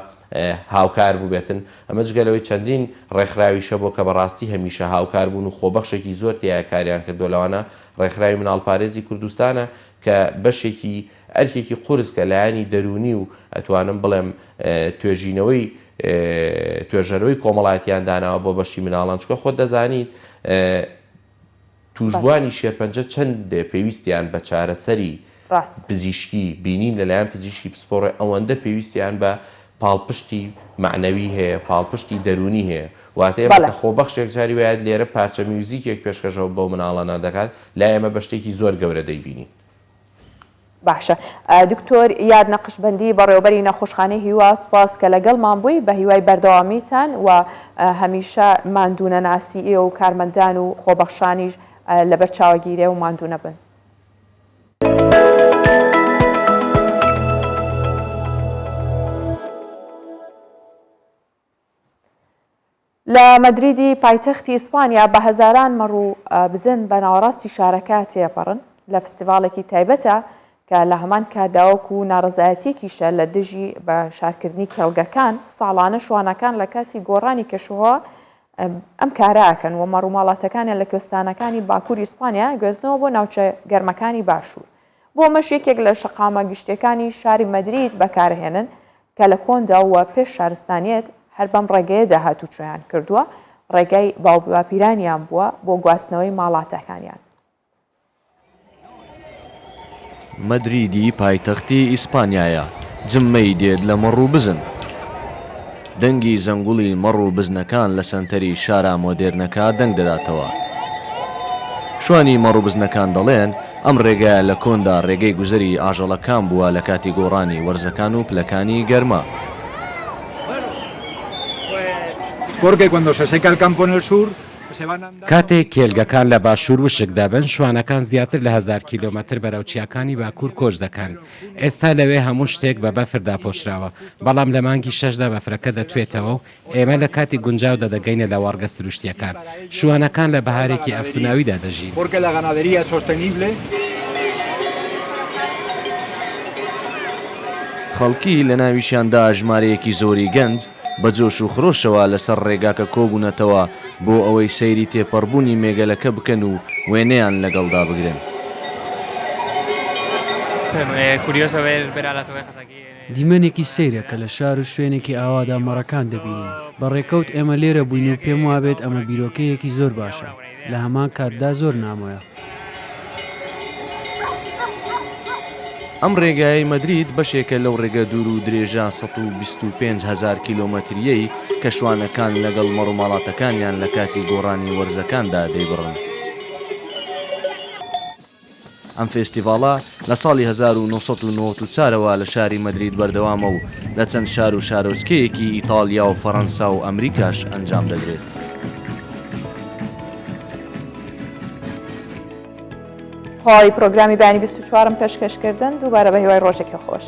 هاوکار بووبێتن ئەمە جگە لەوەی چەندین ڕێکخراویشە بۆ کە بەڕاستی هەمیشە هاوکار بوون و خۆبەخشێکی زۆر تیایا کاریان کردووە لەوانە ڕێکخراوی مناڵپارێزی کوردستانە کە بەشێکی ئەرکێکی قورس کە لایەنی دەروونی و ئەتوانم بڵێم توێژینەوەی توێژەرەوەی کۆمەڵایەتیان داناوە بۆ بەشی مناڵان چونکە خۆت دەزانیت تووشبووانی شێرپەنجە چەندێ پێویستیان بە چارەسەری پزیشکی بینین لەلایەن پزیشکی پسپۆڕێ ئەوەندە پێویستیان بە پاڵپشتی مەعنەوی هەیە، پاڵپشتی دەروونی هەیە. واتە ئێمە کە خۆبەخشێک جاری وایە لێرە پارچە میوزیکێک پێشکەشەوە بەو مناڵانە دەکات، لای ئێمە بە شتێکی زۆر گەورە دەیبینین. باشە دکتۆر یاد نەقشبەندی بەڕێوەبەری نەخۆشخانەی هیوا سوپاس کە لەگەڵمان بووی بە هیوای بەردەوامیتان و هەمیشە ماندوونەناسی ئێوە و کارمەندان و خۆبەخشانیش لەبەر چاوەگیرێ و ماندوو نەبن. لە مەدریدی پایتەختی ئیسپانیا بە هەزاران مەڕ و بزن بە ناوەڕاستی شارەکە تێپەڕن لە فستیڤاڵێکی تایبەتە کە لە هەمان کاتدا وەکو ناڕەزایەتیەکیشە لە دژی بە شارکردنی کێڵگەکان، ساڵانە شوانەکان لە کاتی گۆڕانی کەشوهەوا ئەم کارە ئەکەن و مەڕوماڵاتەکانیان لە کوێستانەکانی باکووری ئیسپانیا گوێزنەوە بۆ ناوچە گەرمەکانی باشوور. بۆ ئەمەش یەکێک لە شەقامە گشتیەکانی شاری مەدرید بەکارهێنن کە لە کۆندا و پێش شارستانیەت هەر بەم ڕێگەیەدا هاتوچۆیان کردووە، ڕێگای باوباپیرانیان بووە بۆ گواستنەوەی ماڵاتەکانیان. مەدریدی پایتەختی ئیسپانیایە، جممەی دێت لە مەڕ و بزن. دەنگی زەنگوڵی مەڕ و بزنەکان لە سەنتەری شارە مۆدێرنەکە دەنگ دەداتەوە. شوانی مەڕ و بزنەکان دەڵێن، ئەم ڕێگایە لە کۆندا ڕێگەی گوزەری ئاژەڵەکان بووە لە کاتی گۆڕانی وەرزەکان و پلەکانی گەرما. کاتێک کێلگەکان لە باشوور وشک دەبن، شوانەکان زیاتر لە هەزار کیلۆمەتر بەرەو چیاکانی باکوور کۆچ دەکەن. ئێستا لەوێ هەموو شتێک بە بەفر داپۆشراوە، بەڵام لە مانگی شەشدا بەفرەکە دەتوێتەوە و ئێمە لە کاتی گونجاودا دەگەینە لەوەڕگە سروشتییەکان. شوانەکان لە بەهارێکی ئەفسوناویدا دەژین. خەڵکی، لەناویشیاندا ژمارەیەکی زۆری گەنج، بە جۆش و خرۆشەوە لەسەر ڕێگاکە کۆبوونەتەوە بۆ ئەوەی سەیری تێپەڕبوونی مێگەلەکە بکەن و وێنەیان لەگەڵدا بگرن. دیمەنێکی سەیرە کە لە شار و شوێنێکی ئاوادا مەڕەکان دەبینین. بە ڕێکەوت ئێمە لێرە بووین و پێم وابێت ئەمە بیرۆکەیەکی زۆر باشە، لە هەمان کاتدا زۆر نامۆیە. ئەم ڕێگایەی مەدرید بەشێکە لەو ڕێگە دوور و درێژە 125 هەزار کیلۆمەترییەی کە شوانەکان لەگەڵ مەڕوماڵاتەکانیان لە کاتی گۆڕانی وەرزەکاندا دەیبڕن. ئەم فێستیڤاڵە لە ساڵی 1994 ەوە لە شاری مەدرید بەردەوامە و لە چەند شار و شارۆچکەیەکی ئیتاڵیا و فەڕەنسا و ئەمریکاش ئەنجام دەدرێت. تەواوی پرۆگرامی بەیانی 24م پێشکەشکردن دووبارە بە هیوای ڕۆژێکی خۆش.